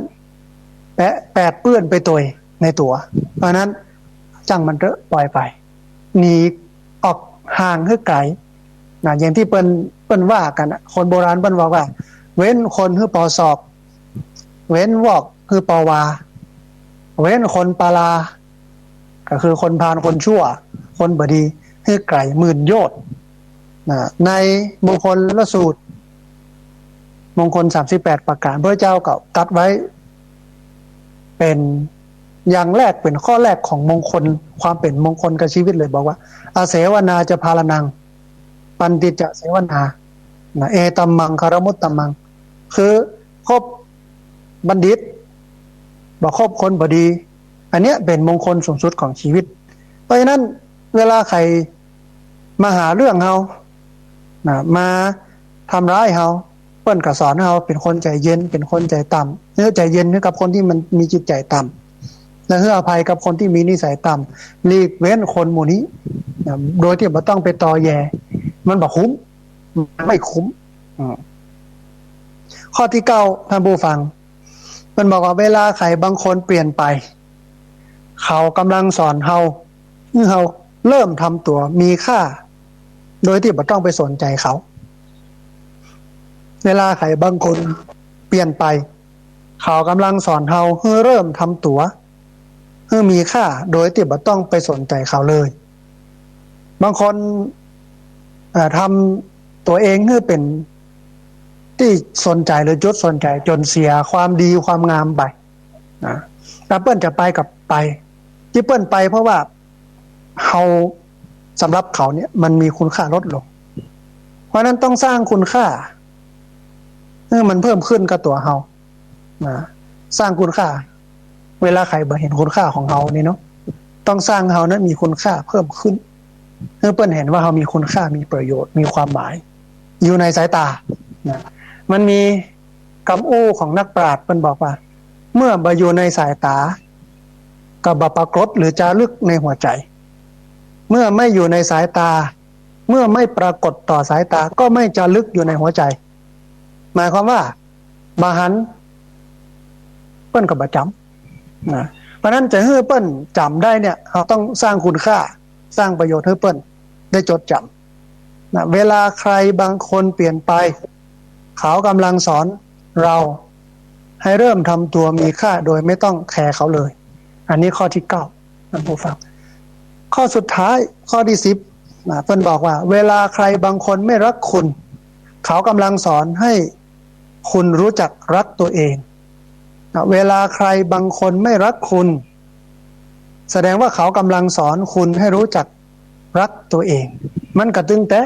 แปะ แปดเปื้อนไปตวยในตั๋ว เพราะฉะนั้นจ้างมันเต๊อะ ปล่อยไป หนีออกห่างหื้อไก๋นะ อย่างตี้เปิ้น เปิ้นว่ากั๋นนะ คนโบราณเปิ้นบอกว่า เว้นคนหื้อปอศอก เว้นวอกหื้อปอวา เว้นคนปาลา ก็คือคนพาลคนชั่ว คนบ่ดี หื้อไก๋หมื่นโยชน์นะ ในมงคลละสูตร มงคลสามสิบแปดประก๋าน พระเจ้าก็ตรัสไว้ เป๋นอย่างแรก เป๋นข้อแรกของมงคล ความเป๋นมงคลกับชีวิตเลย บอกว่า อเสวนาจะพาลานัง ปัณฑิตจะเสวนานะ เอตัมมังคารมุตตมัง คือคบบัณฑิต บ่คบคนบ่ดี อันเนี้ยเป๋นมงคลสูงสุดของชีวิต เพราะฉะนั้นเวลาใผมาหาเรื่องเฮานะ มาทำร้ายเฮา เปิ้นก็สอนหื้อเฮาเป๋นคนใจ๋เย็น เป๋นคนใจ๋ต่ำ หื้อใจ๋เย็นหื้อกับคนตี้มันมีจิตใจ๋ต่ำ และหื้ออภัยกับคนตี้มีนิสัยต่ำ หลีกเว้นคนหมู่นี้นะ โดยตี้บ่ต้องไปตอแย มันบ่คุ้ม มันไม่คุ้ม อืม ข้อตี้เก้า ท่านผู้ฟัง เปิ้นบอกว่า เวลาใผบางคนเปลี่ยนไป เขาก่ำลังสอนเฮา หื้อเฮาเริ่มทำตั๋วมีค่า โดยตี้บ่ต้องไปสนใจ๋เขา เวลาใผบางคนเปลี่ยนไป เขาก่ำลังสอนเฮาหื้อเริ่มทำตั๋วหื้อมีค่า โดยตี้บ่ต้องไปสนใจ๋เขาเลย บางคน เอ่อ ทำตั๋วเองหื้อเป๋นตี้สนใจ๋หรือจุดสนใจ๋ จ๋นเสียความดีความงามไปนะ ถ้าเปิ้นจะไปก็ไป ตี้เปิ้นไปเพราะว่าเฮา สำหรับเขาเนี่ยมันมีคุณค่าลดลง เพราะฉะนั้นต้องสร้างคุณค่าหื้อมันเพิ่มขึ้นกับตั๋วเฮานะ สร้างคุณค่า เวลาใผบ่เห็นคุณค่าของเฮานี่เนาะ ต้องสร้างเฮานั้นมีคุณค่าเพิ่มขึ้น หื้อเปิ้นเห็นว่าเฮามีคุณค่า มีประโยชน์ มีความหมาย อยู่ในสายตานะ มันมีกำอู้ของนักปราชญ์ เปิ้นบอกว่า เมื่อบ่อยู่ในสายตา ก็บ่ปรากฏหรือจารึกในหัวใจ๋ เมื่อไม่อยู่ในสายตา เมื่อไม่ปรากฏต่อสายตา ก็ไม่จารึกอยู่ในหัวใจ๋ หมายความว่า บ่หัน เปิ้นก็บ่จ๋ำนะ เพราะฉะนั้นจะหื้อเปิ้นจ๋ำได้เนี่ย เฮาต้องสร้างคุณค่า สร้างประโยชน์หื้อเปิ้นได้จดจ๋ำนะ เวลาใผบางคนเปลี่ยนไป เขาก่ำลังสอนเราให้เริ่มทำตั๋วมีค่าโดยไม่ต้องแคร์เขาเลย อันนี้ข้อตี้เก้า ท่านผู้ฟัง ข้อสุดท้าย ข้อตี้สิบนะ เปิ้นบอกว่า เวลาใผบางคนไม่รักคุณ เขาก่ำลังสอนให้คุณรู้จักรักตัวเองนะ เวลาใผบางคนไม่รักคุณ แสดงว่าเขาก่ำลังสอนคุณให้รู้จักรักตัวเอง มันก็ตึงแต๊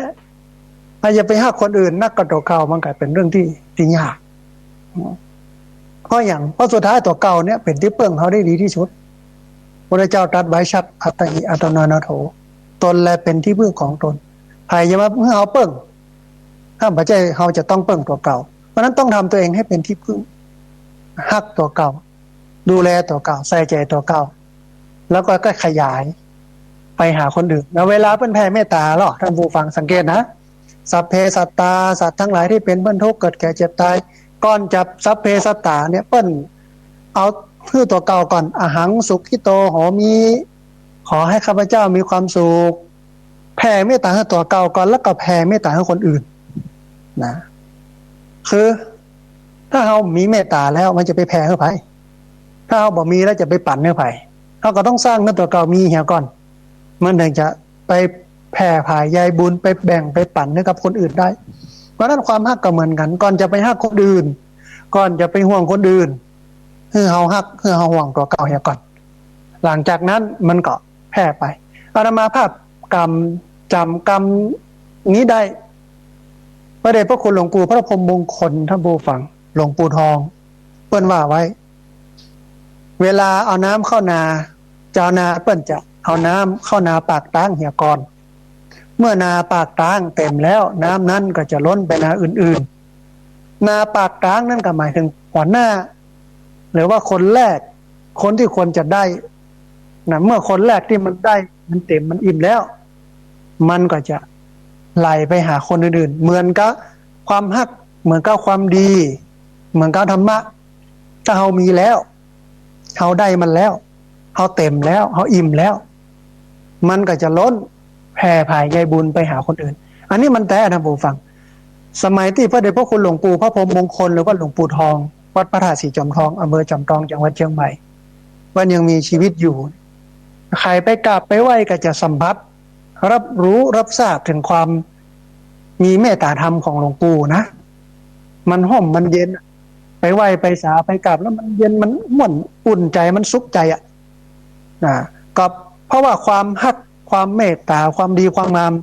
ถ้าจะไปฮักคนอื่นนักกว่าตั๋วเก่า มันก็เป๋นเรื่องตี้ ตี้ยาก เพราะหยัง เพราะสุดท้ายตั๋วเก่าเนี่ยเป๋นตี้เปิ้งเฮาได้ดีตี้สุด พระเจ้าตรัสไว้ชัด อัตตหิ อัตตโน นาโถ ตนแลเป๋นที่พึ่งของตน ใผจะมาหื้อเฮาเปิ้ง ถ้าบ่ใจ้เฮาจะต้องเปิ้งตั๋วเก่า เพราะฉะนั้นต้องทำตั๋วเองให้เป๋นตี้พึ่ง ฮักตั๋วเก่า ดูแลตั๋วเก่า ใส่ใจ๋ตั๋วเก่า แล้วก็ ก็ขยายไปหาคนอื่นนะ เวลาเปิ้นแผ่เมตต๋าเนาะ ท่านผู้ฟังสังเกตนะ สัพเพสัตตา สัตว์ทั้งหลายที่เป็นเพื่อนทุกข์ เกิดแก่เจ็บตาย ก่อนจะสัพเพสัตตาเนี่ย เปิ้นเอาหื้อตั๋วเก่าก่อน อหังสุขิโตโหมิ ขอให้ข้าพเจ้ามีความสุข แผ่เมตต๋าหื้อตั๋วเก่าก่อน แล้วก็แผ่เมตต๋าหื้อคนอื่นนะ คือ ถ้าเฮามีเมตต๋าแล้ว มันจะไปแผ่หื้อใผ ถ้าเฮาบ่มีแล้วจะไปปั๋นหื้อใผ เฮาก็ต้องสร้างหื้อตั๋วเก่ามีเหียก่อน มันถึงจะไปแผ่ผายใยบุญ ไปแบ่งไปปั๋นหื้อกับคนอื่นได้ เพราะฉะนั้นความฮักก็เหมือนกั๋น ก่อนจะไปฮักคนอื่น ก่อนจะไปห่วงคนอื่น หื้อเฮาฮัก หื้อเฮาห่วงตั๋วเก่าเหียก่อน หลังจากนั้นมันก็แผ่ไป อาตมาภาพกำ จ๋ำกำนี้ได้ ระเดชพระคุณหลวงปู่พระพรหมมงคล ท่านผู้ฟัง หลวงปู่ทอง เปิ้นว่าไว้ เวลาเอาน้ำเข้านา จาวนาเปิ้นจะเอาน้ำเข้านาปากตางเหียก่อน เมื่อนาปากตางเต็มแล้ว น้ำนั้นก็จะล้นไปนาอื่นๆ นาปากตางนั้นก็หมายถึงหัวหน้า หรือว่าคนแรก คนที่ควรจะได้นะ เมื่อคนแรกที่มันได้ มันเต็ม มันอิ่มแล้ว มันก็จะไหลไปหาคนอื่นๆ เหมือนกับความฮัก เหมือนกับความดี เหมือนกับธรรมะ ถ้าเฮามีแล้ว เฮาได้มันแล้ว เฮาเต็มแล้ว เฮาอิ่มแล้ว มันก็จะล้นแผ่ผายใยบุญไปหาคนอื่น อันนี้มันแต๊ ท่านผู้ฟัง สมัยตี้พระเดชพระคุณหลวงปู่พระพรหมมงคล หรือว่าหลวงปู่ทอง วัดพระธาตุศรีจอมทอง อำเภอจอมทอง จังหวัดเชียงใหม่ เปิ้นยังมีชีวิตอยู่ ใผไปกราบไปไหว้ก็จะสัมผัส รับรู้รับทราบถึงความมีเมตตาธรรมของหลวงปู่นะ มันฮ่มมันเย็น ไปไหว้ไปสาไปกราบแล้วมันเย็น มันม่วน อุ่นใจ๋ มันสุขใจ๋อะ นะ ก็เพราะว่าความฮัก ความเมตตา ความดีความงาม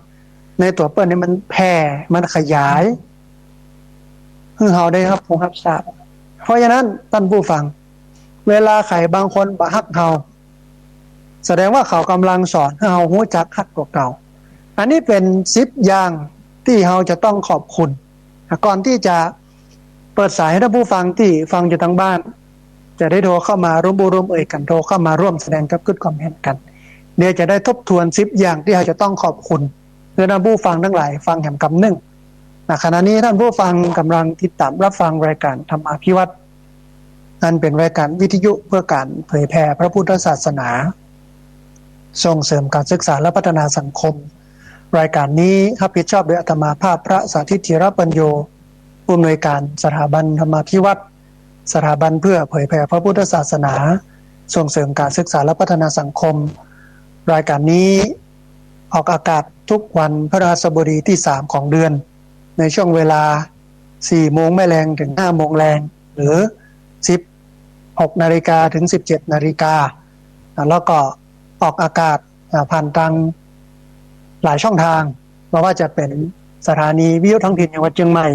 ในตั๋วเปิ้นนี่มันแผ่ มันขยาย หื้อเฮาได้ฮับฮู้ฮับทราบ เพราะฉะนั้นท่านผู้ฟัง เวลาใผบางคนบ่ฮักเฮา แสดงว่าเขากำลังสอนหื้อเฮาฮู้จักฮักตั๋วเก่า อันนี้เป๋นสิบอย่างตี้เฮาจะต้องขอบคุณ ก่อนตี้จะเปิดสายหื้อท่านผู้ฟังตี้ฟังอยู่ตางบ้าน จะได้โทรเข้ามาร่วมอู้ร่วมเอ่ยกั๋น โทรเข้ามาร่วมแสดงกับกึ๊ดความเห็นกั๋น เดี๋ยวจะได้ทบทวนสิบอย่างตี้เฮาจะต้องขอบคุณ หื้อท่านผู้ฟังตังหลายฟังแหมกำนึ่ง นะ ขณะนี้ท่านผู้ฟังกำลังติดต๋ามรับฟังรายการธรรมาภิวัตน์ อันเป๋นรายการวิทยุเพื่อก๋านเผยแผ่พระพุทธศาสนา ส่งเสริมก๋านศึกษาและพัฒนาสังคม รายการนี้ฮับผิดชอบโดยอาตมาภาพพระสาธิต ธีรปัญโญ ผู้อำนวยการสถาบันธรรมาภิวัตน์ สถาบันเพื่อเผยแผ่พระพุทธศาสนา ส่งเสริมก๋านศึกษาและพัฒนาสังคม รายการนี้ออกอากาศทุกวันพฤหัสบดีตี้สามของเดือน ในช่วงเวลาสี่โมงแม่แลงถึงห้าโมงแลง หรือสิบหกนาฬิกาถึงสิบเจ็ดนาฬิกา อ่า แล้วก็ออกอากาศ อ่า ผ่านตางหลายช่องทาง บ่ว่าจะเป๋นสถานีวิทยุท้องถิ่นจังหวัดเชียงใหม่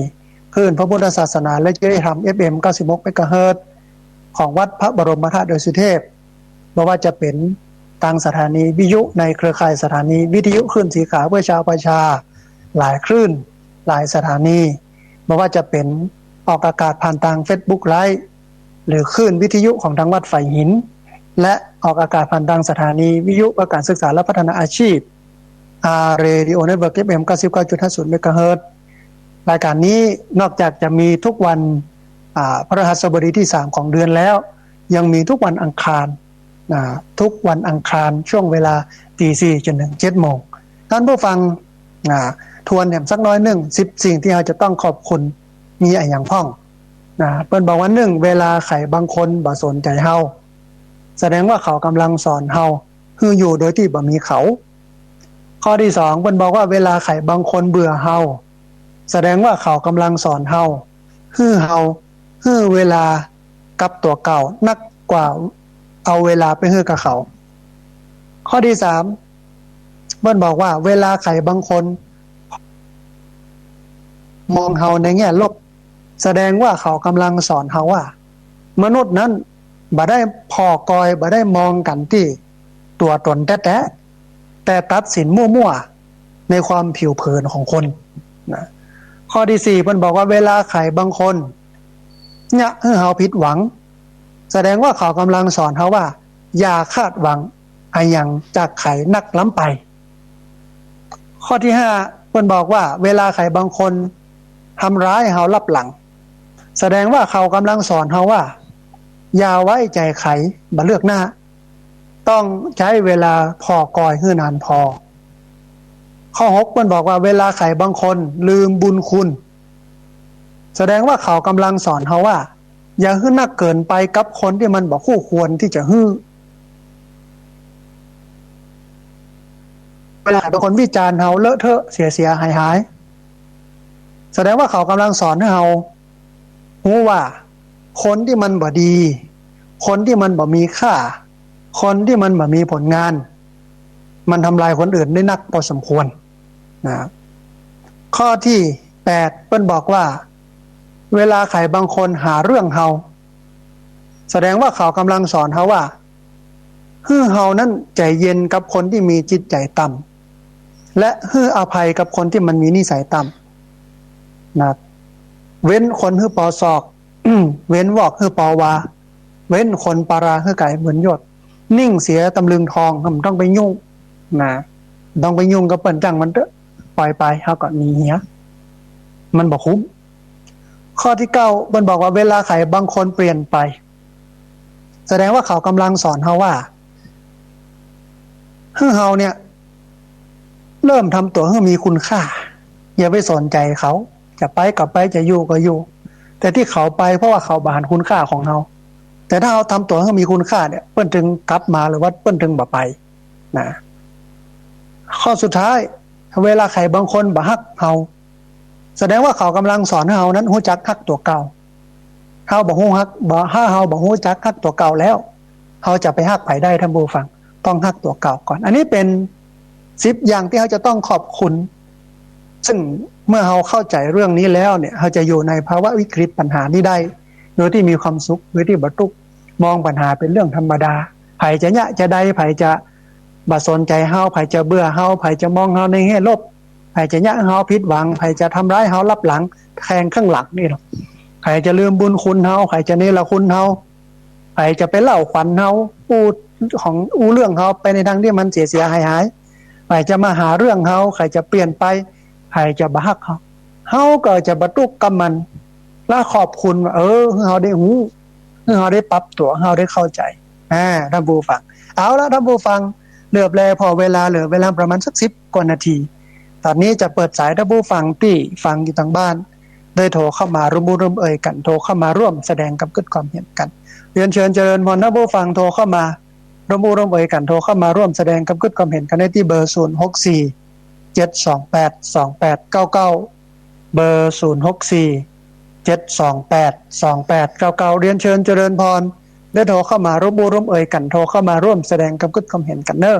คลื่นพระพุทธศาสนาและจริยธรรม เอฟเอ็ม เก้าสิบหกเมกะเฮิรตซ์ ของวัดพระบรมธาตุดอยสุเทพ บ่ว่าจะเป๋นตางสถานีวิทยุในเครือข่ายสถานีวิทยุคลื่นสีขาวเพื่อชาวประชา หลายคลื่น หลายสถานี บ่ว่าจะเป๋นออกอากาศผ่านตางเฟซบุ๊กไลฟ์ หรือคลื่นวิทยุของตางวัดฝายหิน และออกอากาศผ่านตางสถานีวิทยุเพื่อก๋านศึกษาและพัฒนาอาชีพ อาร์ เรดิโอ เน็ตเวิร์ก เอฟเอ็ม เก้าสิบเก้าจุดห้าศูนย์เมกะเฮิรตซ์ รายการนี้นอกจากจะมีทุกวัน อ่า พฤหัสบดีตี้สามของเดือนแล้ว ยังมีทุกวันอังคาร อ่า ทุกวันอังคารช่วงเวลาตีสี่จนถึงเจ็ดโมง ท่านผู้ฟัง อ่า ทวนแหมสักน้อยนึ่ง สิบสิ่งตี้เฮาจะต้องขอบคุณ มีอะหยังพ่อง นะ เปิ้นบอกว่า นึ่ง เวลาใผบางคนบ่สนใจ๋เฮา แสดงว่าเขากำลังสอนเฮาหื้ออยู่โดยตี้บ่มีเขา ข้อตี้สอง เปิ้นบอกว่า เวลาใผบางคนเบื่อเฮา แสดงว่าเขากำลังสอนเฮาหื้อเฮา หื้อเวลากับตั๋วเก่านักกว่าเอาเวลาไปหื้อกับเขา ข้อตี้สาม เปิ้นบอกว่า เวลาใผบางคนมองเฮาในแง่ลบ แสดงว่าเขากำลังสอนเฮาว่า มนุษย์นั้นบ่ได้ผ่อกอย บ่ได้มองกั๋นตี้ตั๋วต๋นแต๊ๆ แต่ตัดสินมั่วๆ ในความผิวเผินของคน นะ ข้อตี้สี่ เปิ้นบอกว่า เวลาใผบางคนเยียะหื้อเฮาผิดหวัง แสดงว่าเขากำลังสอนเฮาว่า อย่าคาดหวังอะหยังจากใผนักล้ำไป ข้อตี้ห้า เปิ้นบอกว่า เวลาใผบางคนทำร้ายเฮาลับหลัง แสดงว่าเขากำลังสอนเฮาว่า อย่าไว้ใจ๋ใผ บ่เลือกหน้า ต้องใจ๊เวลาผ่อกอยหื้อนานพอ ข้อหก เปิ้นบอกว่า เวลาใผบางคนลืมบุญคุณ แสดงว่าเขากำลังสอนเฮาว่า อย่าหื้อนักเกินไปกับคนตี้มันบ่คู่ควรตี้จะหื้อ เวลาใผบางคนวิจารณ์เฮาเลอะเทอะเสียๆ หายๆ แสดงว่าเขากำลังสอนหื้อเฮาฮู้ว่า คนตี้มันบ่ดี คนตี้มันบ่มีค่า คนตี้มันบ่มีผลงาน มันทำลายคนอื่นได้นักพอสมควร นะ ข้อตี้แป แปด เปิ้นบอกว่า เวลาใผบางคนหาเรื่องเฮา แสดงว่าเขาก่ำลังสอนเฮาว่า หื้อเฮานั้นใจ๋เย็นกับคนตี้มีจิตใจ๋ต่ำ และหื้ออภัยกับคนตี้มันมีนิสัยต่ำ นะ เว้นคนหื้อปอศอก เว้นวอกหื้อปอวา เว้นคนปาราหื้อก๋ายเหมือนหยด นิ่งเสียตำลึงทอง บ่ต้องไปยุ่ง นะ บ่ต้องไปยุ่งกับเปิ้น จ้างมันเต๊อะ ปล่อยไป เฮาก็หนีเหีย มันบ่คุ้ม ข้อตี้เก้า เปิ้นบอกว่า เวลาใผบางคนเปลี่ยนไป แสดงว่าเขาก่ำลังสอนเฮาว่า หื้อเฮาเนี่ย เริ่มทำตั๋วหื้อมีคุณค่า อย่าไปสนใจ๋เขา จะไปก็ไป จะอยู่ก็อยู่ แต่ตี้เขาไปเพราะว่าเขาบ่หันคุณค่าของเฮา แต่ถ้าเฮาทำตั๋วหื้อมีคุณค่าเนี่ย เปิ้นจึงกลับมา หรือว่าเปิ้นจึงบ่ไป นะ ข้อสุดท้าย เวลาใผบางคนบ่ฮักเฮา แสดงว่าเขาก่ำลังสอนหื้อเฮานั้นฮู้จักฮักตั๋วเก่า เฮาบ่ฮู้ฮัก บ่ ถ้าเฮาบ่ฮู้จักฮักตั๋วเก่าแล้ว เฮาจะไปฮักใผได้ ท่านผู้ฟัง ต้องฮักตั๋วเก่าก่อน อันนี้เป๋นสิบอย่างตี้เฮาจะต้องขอบคุณ ซึ่งเมื่อเฮาเข้าใจ๋เรื่องนี้แล้วเนี่ย เฮาจะอยู่ในภาวะวิกฤตปัญหานี้ได้ โดยตี้มีความสุข โดยตี้บ่ตุ๊กข์ มองปัญหาเป๋นเรื่องธรรมดา ใผจะเยียะจะใด ใผจะบ่สนใจ๋เฮา ใผจะเบื่อเฮา ใผจะมองเฮาในแง่ลบ ใผจะเยียะหื้อเฮาผิดหวัง ใผจะทำร้ายเฮาลับหลัง แทงข้างหลังนี่หรอก ใผจะลืมบุญคุณเฮา ใผจะเนรคุณเฮา ใผจะไปเล่าขวัญเฮา อู้ของ อู้เรื่องเฮาไปในตางตี้มันเสียๆ หายๆ ใผจะมาหาเรื่องเฮา ใผจะเปลี่ยนไป ใผจะบ่ฮักเฮา เฮาก็จะบ่ตุ๊กข์กับมัน และขอบคุณว่า เออ หื้อเฮาได้ฮู้ หื้อเฮาได้ปรับตั๋ว หื้อเฮาได้เข้าใจ๋ อ่า ท่านผู้ฟัง เอาละ ท่านผู้ฟัง เหลือบแลผ่อเวลา เหลือเวลาประมาณสักสิบกว่านาที ต๋อนนี้จะเปิดสาย ท่านผู้ฟังตี้ฟังอยู่ตางบ้าน ได้โทรเข้ามาร่วมอู้ร่วมเอ่ยกั๋น โทรเข้ามาร่วมแสดงกำกึ๊ดความเห็นกั๋น เรียนเชิญเจริญพร ท่านผู้ฟังโทรเข้ามาร่วมอู้ร่วมเอ่ยกั๋น โทรเข้ามาร่วมแสดงกำกึ๊ดความเห็นกั๋นได้ตี้เบอร์ ศูนย์หกสี่ เจ็ดสองแปด สองแปดเก้าเก้า เบอร์ ศูนย์หกสี่ เจ็ดสองแปด สองแปดเก้าเก้า เรียนเชิญเจริญพร ได้โทรเข้ามาร่วมอู้ร่วมเอ่ยกั๋น โทรเข้ามาร่วมแสดงกำกึ๊ดความเห็นกั๋นเน่อ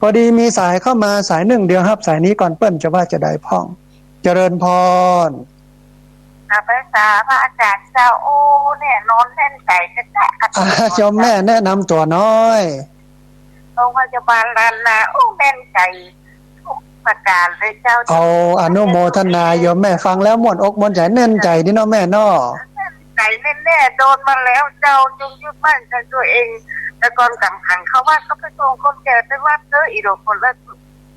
พอดีมีสายเข้ามาสายนึ่ง เดี๋ยวฮับสายนี้ก่อน เปิ้นจะว่าจะใดพ่อง เจริญพร กราบไหว้สาพระอาจ๋ารย์เจ้า โอ้ เนี่ยนอนแน่นใจ๋จ๊ะ อ่า โยมแม่แนะนำตั๋วหน้อย โรงพยาบาลล้านนา โอ้ แน่นใจ๋ทุกประก๋านเลยเจ้า โอ้ อนุโมทนาโยมแม่ ฟังแล้วม่วนอกม่วนใจ๋ แน่นใจ๋ดีเนาะแม่เนาะ แน่นใจ๋แน่ๆ โดนมาแล้วเจ้า จึงยึดมั่นในตั๋วเอง แต่ก่อนกั๋งขังเข้าวัดก็ไปส่งคนแก่ไปวัดเต๊อะ อีโดคนละ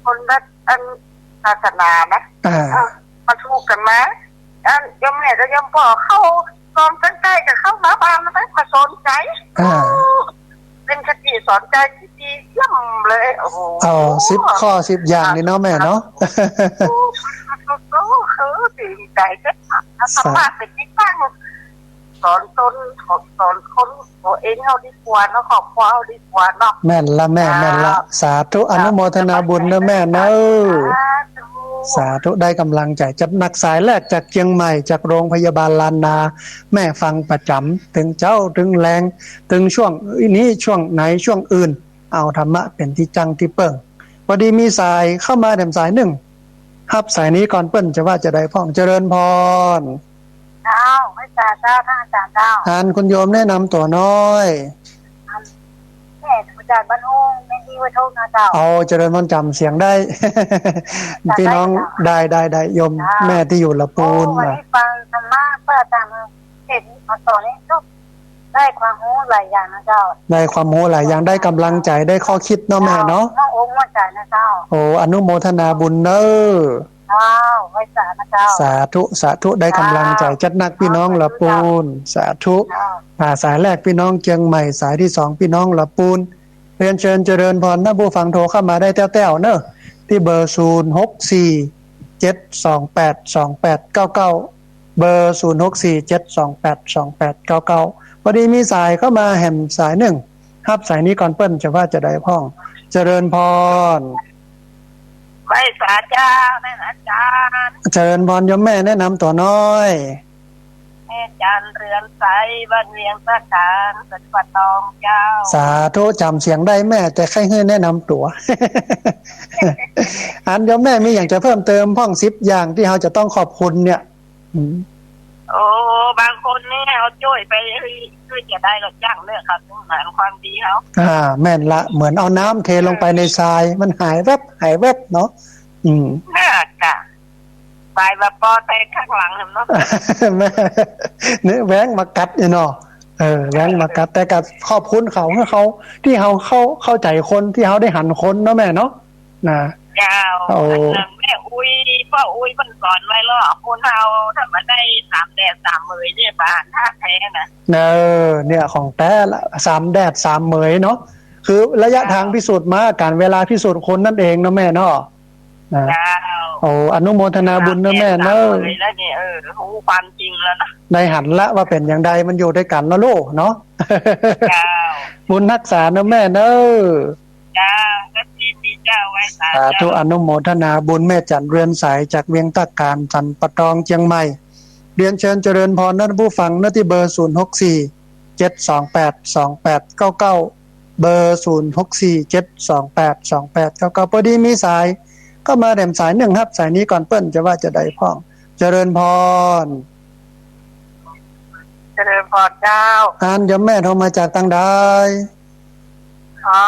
คนละอันศาสนานะ อ่า เอ้า มาถูกกั๋นมา อันโยมแม่กับโยมป้อเข้า ต๋อนใก้ๆ จะเข้ามาบ้านมันก็สอนใจ๋ อ่า เป๋นคติสอนใจ๋ตี้ดีเยี่ยมเลย โอ้โห เอา สิบข้อสิบอย่างนี่เนาะแม่เนาะ โอ้โห เออ ดีใจ๋เจ้า ธรรมะเป๋นตี้ตั้ง สอนตน สอนคน ตั๋วเองเฮาดีกว่าเนาะ ครอบครัวเฮาดีกว่าเนาะ แม่นละแม่ แม่นละ สาธุ อนุโมทนาบุญเน่อแม่เน่อ สาธุ ได้ก๋ำลังใจ๋ จัดหนักสายแรกจากเจียงใหม่ จากโรงพยาบาลล้านนา แม่ฟังประจ๋ำ ตึงเจ๊าตึงแลง ตึงช่วงนี้ช่วงไหนช่วงอื่น เอาธรรมะเป๋นตี้จั้งตี้เปิ้ง พอดีมีสายเข้ามาแถมสายนึ่ง ฮับสายนี้ก่อน เปิ้นจะว่าจะใดพ่อง เจริญพร เจ้า ไหว้สาเจ้า ท่านอาจ๋ารย์เจ้า อันคุณโยมแนะนำตั๋วหน้อย อันแม่จากบ้านโฮง แม่ตี้ห้วยโทกนะเจ้า เอา เจริญพร จ๋ำเสียงได้ จ๋ำได้ พี่น้อง เจ้า ได้ ได้ ได้ โยม เจ้า แม่ตี้อยู่ละปูน โอ้ วันนี้ฟังธรรมะพระอาจ๋ารย์เทศน์มาสอนนี่ ได้ความฮู้หลายอย่างนะเจ้า ได้ความฮู้หลายอย่าง ได้ก๋ำลังใจ๋ ได้ข้อคิดเนาะแม่เนาะ เจ้า ม่วนอกม่วนใจ๋นะเจ้า โอ้ อนุโมทนาบุญเน่อ เจ้า ไหว้สานะเจ้า สาธุ สาธุ ได้ก๋ำลังใจ๋ เจ้า จัดหนักพี่น้องละปูน สาธุ เจ้า อ่า สายแรกพี่น้องเจียงใหม่ สายตี้สองพี่น้องละปูน เรียนเชิญเจริญพร ท่านผู้ฟังโทรเข้ามาได้แต๊วๆ เน่อ ตี้เบอร์ ศูนย์หกสี่ เจ็ดสองแปด สองแปดเก้าเก้า เบอร์ ศูนย์หกสี่ เจ็ดสองแปด สองแปดเก้าเก้า พอดีมีสายเข้ามาแหมสายนึ่ง ฮับสายนี้ก่อน เปิ้นจะว่าจะใดพ่อง เจริญพร ไหว้สาเจ้า แม่อาจ๋ารย์ เจริญพรโยมแม่ แนะนำตั๋วหน้อย แม่ แม่จันเรือนใส บ้านเวียงตะกาน สันป่าตองเจ้า สาธุ จ๋ำเสียงได้แม่ แต่ใค่หื้อแนะนำตั๋ว อันโยมแม่มีหยังจะเพิ่มเติมพ่อง สิบอย่างตี้เฮาจะต้องขอบคุณเนี่ย อืม โอ้ บางคนนี่เฮาจ้วยไป เฮ้ย จ้วยจะได้ก็จ้างเลือกเขา สงสารความดีเขา อ่า แม่นละ เหมือนเอาน้ำเทลงไปในทราย มันหายแวบ หายแวบเนาะ อืม น่าจะ ทรายบ่ปอแตกข้างหลังเนาะ แม่ เนี่ยแว้งมากัดเนี่ยเนาะ เออ แว้งมากัด แต่ก็ขอบคุณเขา หื้อเขา ตี้เฮาเข้า เข้าใจ๋คน ตี้เฮาได้หันคนเนาะแม่เนาะ นะ เจ้า โอ้ อันนั้นแม่อุ๊ย ป้ออุ๊ยเปิ้นสอนไว้แล้ว คนเฮาถ้าบ่ได้สามแดดสามเหมยเนี่ย บ่หันท่าแท้นะ เออ เนี่ยของแต๊ละ สามแดดสามเหมยเนาะ คือระยะ เจ้า ทางพิสูจน์มา กาลเวลาพิสูจน์คนนั่นเองเนาะแม่เนาะ นะ เจ้า โอ้ อนุโมทนาบุญเนาะแม่เนาะ สามแดดสามเหมยแล้วเนี่ย เออ ฮู้ความจริงแล้วนะ ได้หันละว่าเป๋นอย่างใด มันอยู่ตวยกั๋นเนาะลูกเนาะ เจ้า บุญฮักษาเนาะแม่เนาะ เจ้า ก็ดี ดีเจ้า ไหว้สา สาธุ เจ้า อนุโมทนาบุญแม่จันเรือนใสจากเวียงตะกาน สันป่าตอง เจียงใหม่ เรียนเชิญเจริญพรนะท่านผู้ฟังนะ ตี้เบอร์ ศูนย์หกสี่ เจ็ดสองแปด สองแปดเก้าเก้า เบอร์ ศูนย์หกสี่ เจ็ดสองแปด สองแปดเก้าเก้า ปอดีมีสายเข้ามาแหมสายนึ่ง ฮับสายนี้ก่อน เปิ้นจะว่าจะใดพ่อง เจริญพร เจริญพรเจ้า อันโยมแม่โทรมาจากตางใด อ๋อ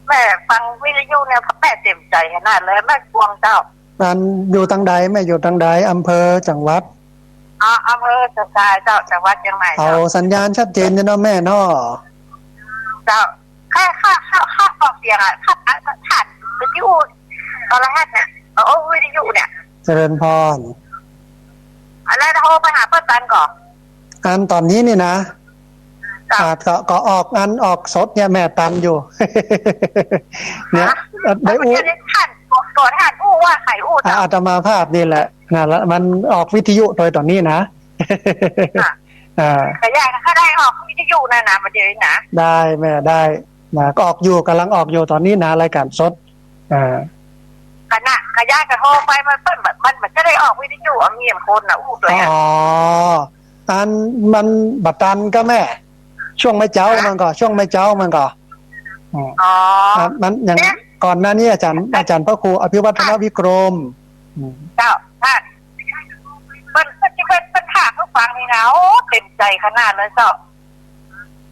แม่ฟังวิทยุเนี่ย แม่เต็มใจ๋ขนาดเลย แม่กวางเจ้า อันอยู่ตางใด แม่อยู่ตางใด อำเภอ จังหวัด อ๋อ อำเภอสันทรายเจ้า จังหวัดเจียงใหม่เจ้า เอาสัญญาณชัดเจนอยู่เนาะแม่เนาะ เจ้า ข้า ข้า ข้า ข้าออกเสียงอะ ข้า ข้า ข้า วิทยุโทรทัศน์เนี่ย โอ้ วิทยุเนี่ย เจริญพร อันนั้นโทรไปหาป้าตันก่อน อันต๋อนนี้นี่นะ ครับ อ่า ก็ ก็ออกอันออกสดเนี่ยแม่ตันอยู่ เนี่ย ฮะ ได้อู้ แล้วมันจะได้ทัน ก่อนทันอู้ว่าใผอู้ อ่า เจ้า อาตมาภาพนี่แหละ นั่นละ มันออกวิทยุโดยต๋อนนี้นะ ค่ะ อ่า แต่ยายก็ได้ออกวิทยุนะ นะ มาเดี๋ยวนี้นะ ได้แม่ ได้นะ ก็ออกอยู่ ก่ำลังออกอยู่ต๋อนนี้นะ รายก๋านสด อ่า ขนาดขยายก็โทรไป มัน มัน มัน มันจะได้ออกวิทยุ เอาเงียบคนน่ะ อู้ตัวเนี่ย อ๋อ อันมันบ่ตันก็แม่ ช่วงไม้เจ๊า ฮะ มันก็ ช่วงไม้เจ๊ามันก็ อืม อ๋อ อ่ะ มันอย่าง เนี่ย ก่อนหน้านี้อาจ๋ารย์ อาจ๋ารย์พระครูอภิวัฒนวิกรม อืม เจ้า ท่าน เปิ้น เปิ้น เปิ้น เปิ้นถามเปิ้นฟังนี่นะ โอ้ เต็มใจ๋ขนาดเลยเจ้า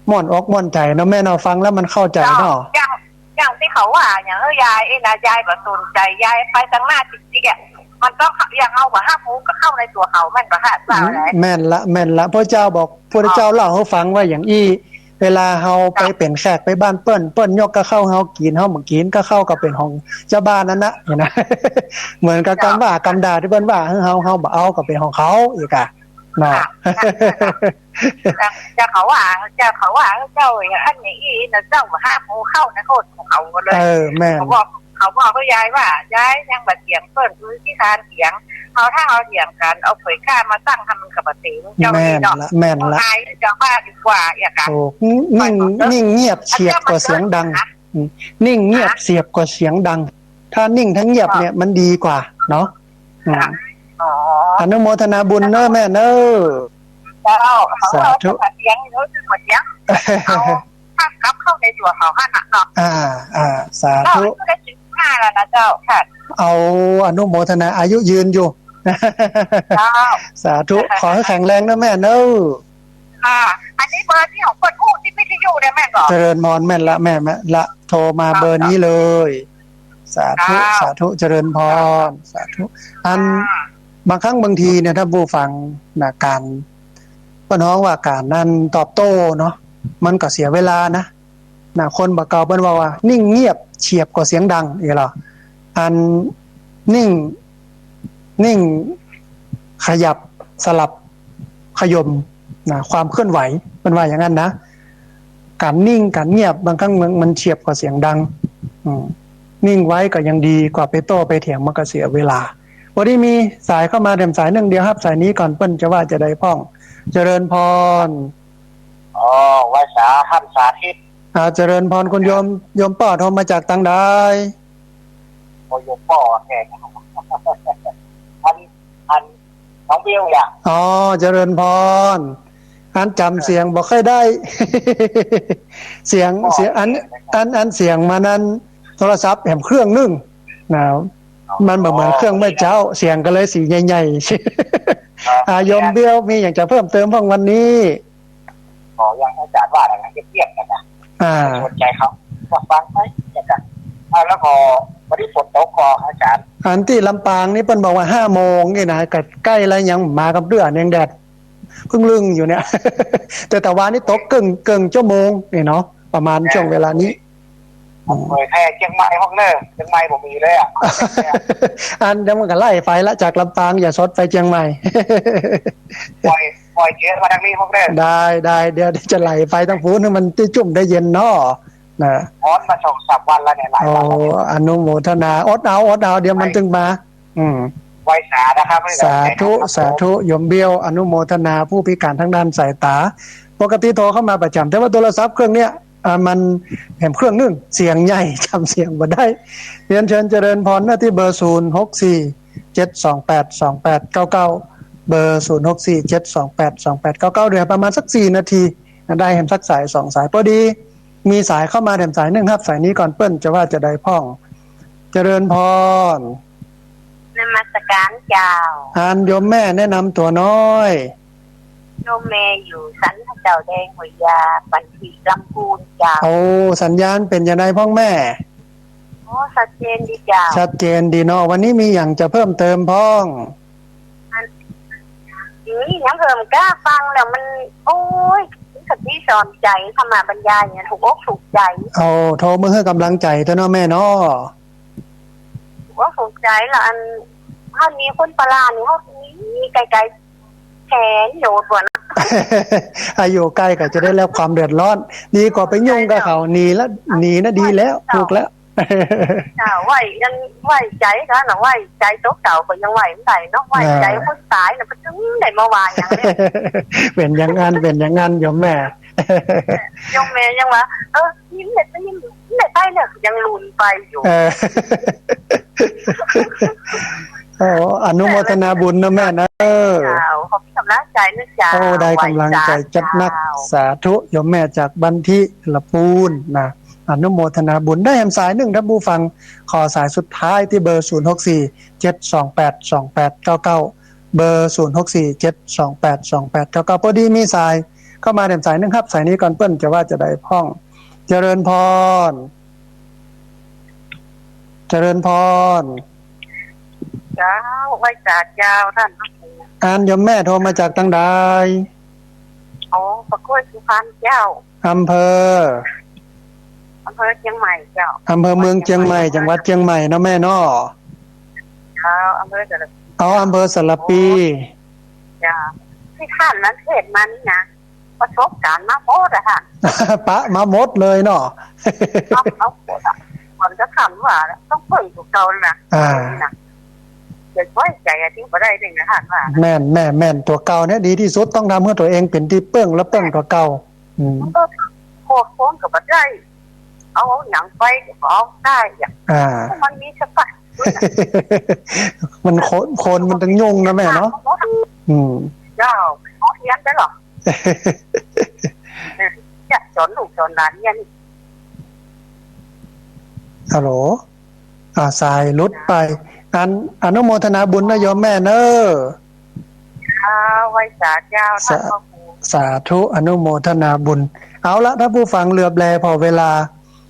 ม่วนอกม่วนใจ๋เนาะแม่เนาะ ฟังแล้วมันเข้าใจ๋เนาะ เจ้า อย่าง อย่างตี้เขาว่า อย่าง เออ ยาย เอ้ยนะ ยายบ่สนใจ๋ ยายไปตางหน้าจริงๆ อะ มันต้อง อย่างเฮาบ่ฮับฮู้ก็เข้าในตั๋วเขา แม่นบ่คะ ว่าไง แม่นละ แม่นละ พระเจ้าบอก พระเจ้าเล่าหื้อฟังว่าอย่างอี้ เวลาเฮาไปเป๋นแขกไปบ้านเปิ้น เปิ้นยกกับข้าวเฮากิ๋น เฮาบ่กิ๋น กับข้าวก็เป๋นของเจ้าบ้านนั้นนะ หันก่อ เหมือนกับกำว่ากำด่าตี้เปิ้นว่าหื้อเฮา เฮาบ่เอาก็เป๋นของเขา อีกอะ เนาะ ค่ะ เจ้าเขาว่า เจ้าเขาว่า เจ้าอันนี้อี้นะเจ้าบ่ฮับฮู้เข้าในโคตรของเขาเลย เออ แม่น เขาบอก เขาบอกว่ายายว่า ยายยังบ่เถียงเปิ้น คือขี้คร้านเถียง เฮาถ้าเฮาเถียงกั๋น เอาถ้วยข้าวมาตั้งหื้อมันก็บ่เสียง เจ้า แม่น นี่เนาะ ละ แม่นละ เอาอายเจ้าว่าดีกว่า อย่ากั๋น ถูก นิ่ง นิ่งเงียบเสียบกว่าเสียงดัง อืม นิ่งเงียบเสียบกว่าเสียงดัง ถ้านิ่งทั้งเงียบเนี่ยมันดีกว่าเนาะ อืม ค่ะ อ๋อ อนุโมทนาบุญเนาะแม่เนาะ เจ้า สาธุ เสียงเนาะ เสียง เอา ข้ามกลับเข้าในตั๋วเขาหั้นน่ะเนาะ อ่า อ่า สาธุ เจ้า อายุได้เจ็ดสิบห้าแล้วนะเจ้า ค่ะ เอา อนุโมทนา อายุยืนอยู่ เจ้า สาธุ ขอหื้อแข็งแรงเนาะแม่เนาะ ค่ะ อันนี้เบอร์ตี้ของเปิ้นอู้ตี้วิทยุเนี่ยแม่นก่อ เจริญพร แม่นละ แม่ แม่นละ โทรมาเบอร์นี้เลย สาธุ เจ้า สาธุ เจริญพร สาธุ อัน ค่ะ บางครั้งบางทีเนี่ย ท่านผู้ฟังนะ ก๋าน เปิ้นฮ้องว่าก๋านนั้นตอบโต้เนาะ มันก็เสียเวลานะ นะ คนบ่าเก่าเปิ้นว่าว่า นิ่งเงียบเสียบกว่าเสียงดัง อีกแล้ว อันนิ่ง นิ่งขยับสลับขย่มนะ ความเคลื่อนไหว เปิ้นว่าอย่างนั้นนะ ก๋านนิ่งก๋านเงียบ บางครั้งมัน มันเสียบกว่าเสียงดัง อืม นิ่งไว้ก็ยังดีกว่าไปโต้ไปเถียง มันก็เสียเวลา วันนี้มีสายเข้ามาแหมสายนึ่งเดียว ฮับสายนี้ก่อน เปิ้นจะว่าจะใดพ่อง เจริญพร อ๋อ ไหว้สา ท่านสาธิต อ่า เจริญพรคุณโยม โยมป้อโทรมาจากตางใด โอ้ โยมป้อแขก อัน อัน ไห ของเบลอย่าง อ๋อ เจริญพร อันจ๋ำเสียงบ่ค่อยได้ เสียง อ๋อ เสียง อัน อัน อันเสียงมานั้น โทรศัพท์แหมเครื่องนึ่งนะ มันบ่เหมือนเครื่องเมื่อเจ๊า เสียงก็เลยสิใหญ่ๆ ครับ อ่า โยมเบลมีหยังจะเพิ่มเติมบ้างวันนี้ ขออย่างอาจ๋ารย์ว่าอะไรนะ เงียบๆ กันนะ อ่า สนใจเขา ฟังๆ ไป เนี่ยจ้ะ อ่า แล้วก็วันนี้ฝนตกก่ออาจ๋ารย์ อันตี้ลำปางนี่เปิ้นบอกว่าห้าโมงนี่นะ ก็ใก้แล้วยังมากับเตื้อ ยังแดดเพิ่งลึ่งอยู่เนี่ย แต่ตะวานี่ตกเกิ่ง เกิ่งชั่วโมงนี่เนาะ ประมาณช่วงเวลานี้ เผยแพร่เจียงใหม่พวกเน้อ เจียงใหม่บ่มีเลยอะ อันเดี๋ยวมันก็ไล่ไปละ จากลำปางอย่าสดไปเจียงใหม่ ปล่อย ปล่อยเชื้อมาทางนี้พวกเน้อ ได้ ได้ เดี๋ยวจะไล่ไปทางปู๊นให้มันได้จุ่มได้เย็นเนาะ นะ ร้อนมาสองสามวันแล้วเนี่ย หลายวันแล้วเนี่ย โอ้ อนุโมทนา อดเอา อดเอา เดี๋ยวมันตึงมา อืม ไหว้สานะครับ สาธุ สาธุ โยมเบล อนุโมทนาผู้พิการทางด้านสายตา ปกติโทรเข้ามาประจ๋ำ แต่ว่าโทรศัพท์เครื่องเนี้ย อ่า มันแหมเครื่องนึ่ง เสียงใหญ่ จ๋ำเสียงบ่ได้ เรียนเชิญเจริญพรเน้อ ตี้เบอร์ ศูนย์หกสี่เจ็ดสองแปดสองแปดเก้าเก้า เบอร์ ศูนย์หกสี่เจ็ดสองแปดสองแปดเก้าเก้า เดี๋ยวประมาณสักสี่นาที ได้แหมสักสายสองสาย พอดี มีสายเข้ามาแหมสายนึ่ง ฮับสายนี้ก่อน เปิ้นจะว่าจะใดพ่อง เจริญพร นมัสการเจ้า อันโยมแม่แนะนำตั๋วน้อย โยมแม่อยู่สันเจ้าแดงห้วยยา ปันทีลำพูนเจ้า โอ้ สัญญาณเป๋นจะใดพ่องแม่ โอ้ ชัดเจนดีเจ้า ชัดเจนดีเนาะ วันนี้มีหยังจะเพิ่มเติมพ่อง อันนี้ยังเพิ่มก้าฟังแล้วมัน โอ้ย มันกะตี้สอนใจ๋ ธรรมบรรยายเนี่ย ถูกอกถูกใจ๋ โอ้ โทรมาหื้อกำลังใจ๋เต้อเนาะแม่เนาะ ถูกอกถูกใจ๋ละ อัน เฮามีคนปลานี่ เฮามีไกลๆ แขนโยนบ่นะ อายุใก้ก็จะได้รับความเดือดร้อน ดีกว่าไปยุ่งกับเขา หนีละ หนีนะดีแล้ว ถูกแล้ว เจ้า ไหว้ยังไหว้ใจ๋กั๋นนะ ไหว้ใจ๋ตั๋วเก่าก็ยังไหว้บ่ได้เนาะ ไหว้ใจ๋คนต๋ายน่ะ มันจะได้มาว่าหยังเนี่ย เป๋นอย่างนั้น เป๋นอย่างนั้นโยมแม่ โยมแม่ยังว่า เออ ยิ้มเด็ด ยิ้มเด็ดไปเนี่ย ยังลุ้นไปอยู่ เออ โอ้ อนุโมทนาบุญนะแม่นะ เจ้า ขอบคุณกำลังใจ๋นะเจ้า โอ้ ได้กำลังใจ๋จัดหนัก ไหว้สาเจ้า สาธุ โยมแม่จากบันทีละปูนนะ อนุโมทนาบุญ ได้แหมสายนึ่ง ท่านผู้ฟัง ขอสายสุดท้ายตี้เบอร์ ศูนย์หกสี่เจ็ดสองแปดสองแปดเก้าเก้า เบอร์ ศูนย์หกสี่เจ็ดสองแปดสองแปดเก้าเก้า พอดีมีสายเข้ามาแหมสายนึ่ง ฮับสายนี้ก่อน เปิ้นจะว่าจะใดพ่อง เจริญพร เจริญพร เจ้า ไหว้สาเจ้าท่าน อันโยมแม่โทรมาจากตางใด อ๋อ ปากกล้วยสุพรรณเจ้า อำเภอ อำเภอเจียงใหม่เจ้า อำเภอเมืองเจียงใหม่ จังหวัดเจียงใหม่เนาะแม่เนาะ เจ้า อำเภอสารพี อ๋อ อำเภอสารพี เจ้า ตี้ท่านนั้นเทศน์มานี่นะ ประสบการณ์มาหมดอะค่ะ ปะมาหมดเลยเนาะ เอา เอาหมดอะ มันก็ถามว่าต้องเปิ้งตั๋วเก่านะ อ่า นะ อย่าไว้ใจ๋อะ ตี้บ่ได้เด้นะท่านว่า แม่น แม่น แม่น ตั๋วเก่าเนี่ยดีตี้สุด ต้องทำหื้อตั๋วเองเป๋นตี้เปิ้ง แล้วเปิ้งตั๋วเก่า อืม มันก็โคตรโค้งก็บ่ได้ เอาหยังไปก็เอาได้อะ อ่า มันมีสะพาน มันคน คนมันตึงยุ่งนะแม่เนาะ อืม เจ้า เอาเฮียนไปเหรอ เออ จะสอนลูกสอนหลานเฮียน ฮัลโหล อ่า สายหลุดไป อัน อนุโมทนาบุญนะโยมแม่เน้อ ค่ะ ไหว้สาเจ้า สา ท่านพระครู สาธุ อนุโมทนาบุญ เอาละ ท่านผู้ฟัง เหลือบแลผ่อเวลา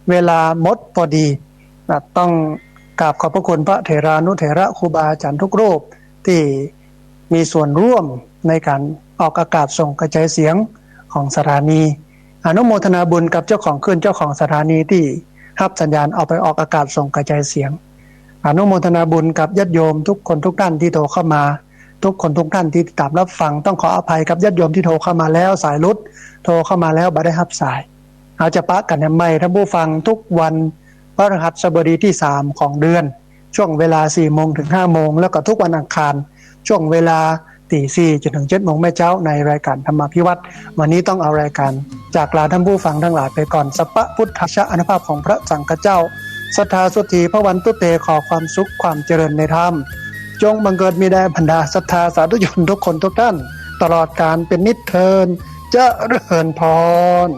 เวลาหมดพอดีนะ ต้องกราบขอบพระคุณพระเถรานุเถระครูบาอาจ๋ารย์ทุกรูปตี้มีส่วนร่วมในก๋านออกอากาศส่งกระจายเสียงของสถานี อนุโมทนาบุญกับเจ้าของคลื่น เจ้าของสถานีตี้ฮับสัญญาณเอาไปออกอากาศส่งกระจายเสียง อนุโมทนาบุญกับญาติโยมทุกคนทุกท่านตี้โทรเข้ามา ทุกคนทุกท่านตี้ติดตามรับฟัง ต้องขออภัยกับญาติโยมตี้โทรเข้ามาแล้วสายหลุด โทรเข้ามาแล้วบ่ได้ฮับสาย เอาจะปะกั๋นแหมใหม่ท่านผู้ฟัง ทุกวันพฤหัสบดีตี้สามของเดือน ช่วงเวลาสี่โมงถึงห้าโมง แล้วก็ทุกวันอังคาร ช่วงเวลาตีสี่จนถึงเจ็ดโมงแม่เจ๊า ในรายการธรรมาภิวัตน์ วันนี้ต้องเอารายการจากลาท่านผู้ฟังทั้งหลายไปก่อน สัพพะพุทธัสสะ อานุภาพของพระสังฆเจ้า สัทธาโสตถี ภวันตุเต ขอความสุขความเจริญในธรรม จงบังเกิดมีแด่บรรดาศรัทธาสาธุชนทุกคนทุกท่าน ตลอดกาลเป็นนิจเทอญ เจริญพร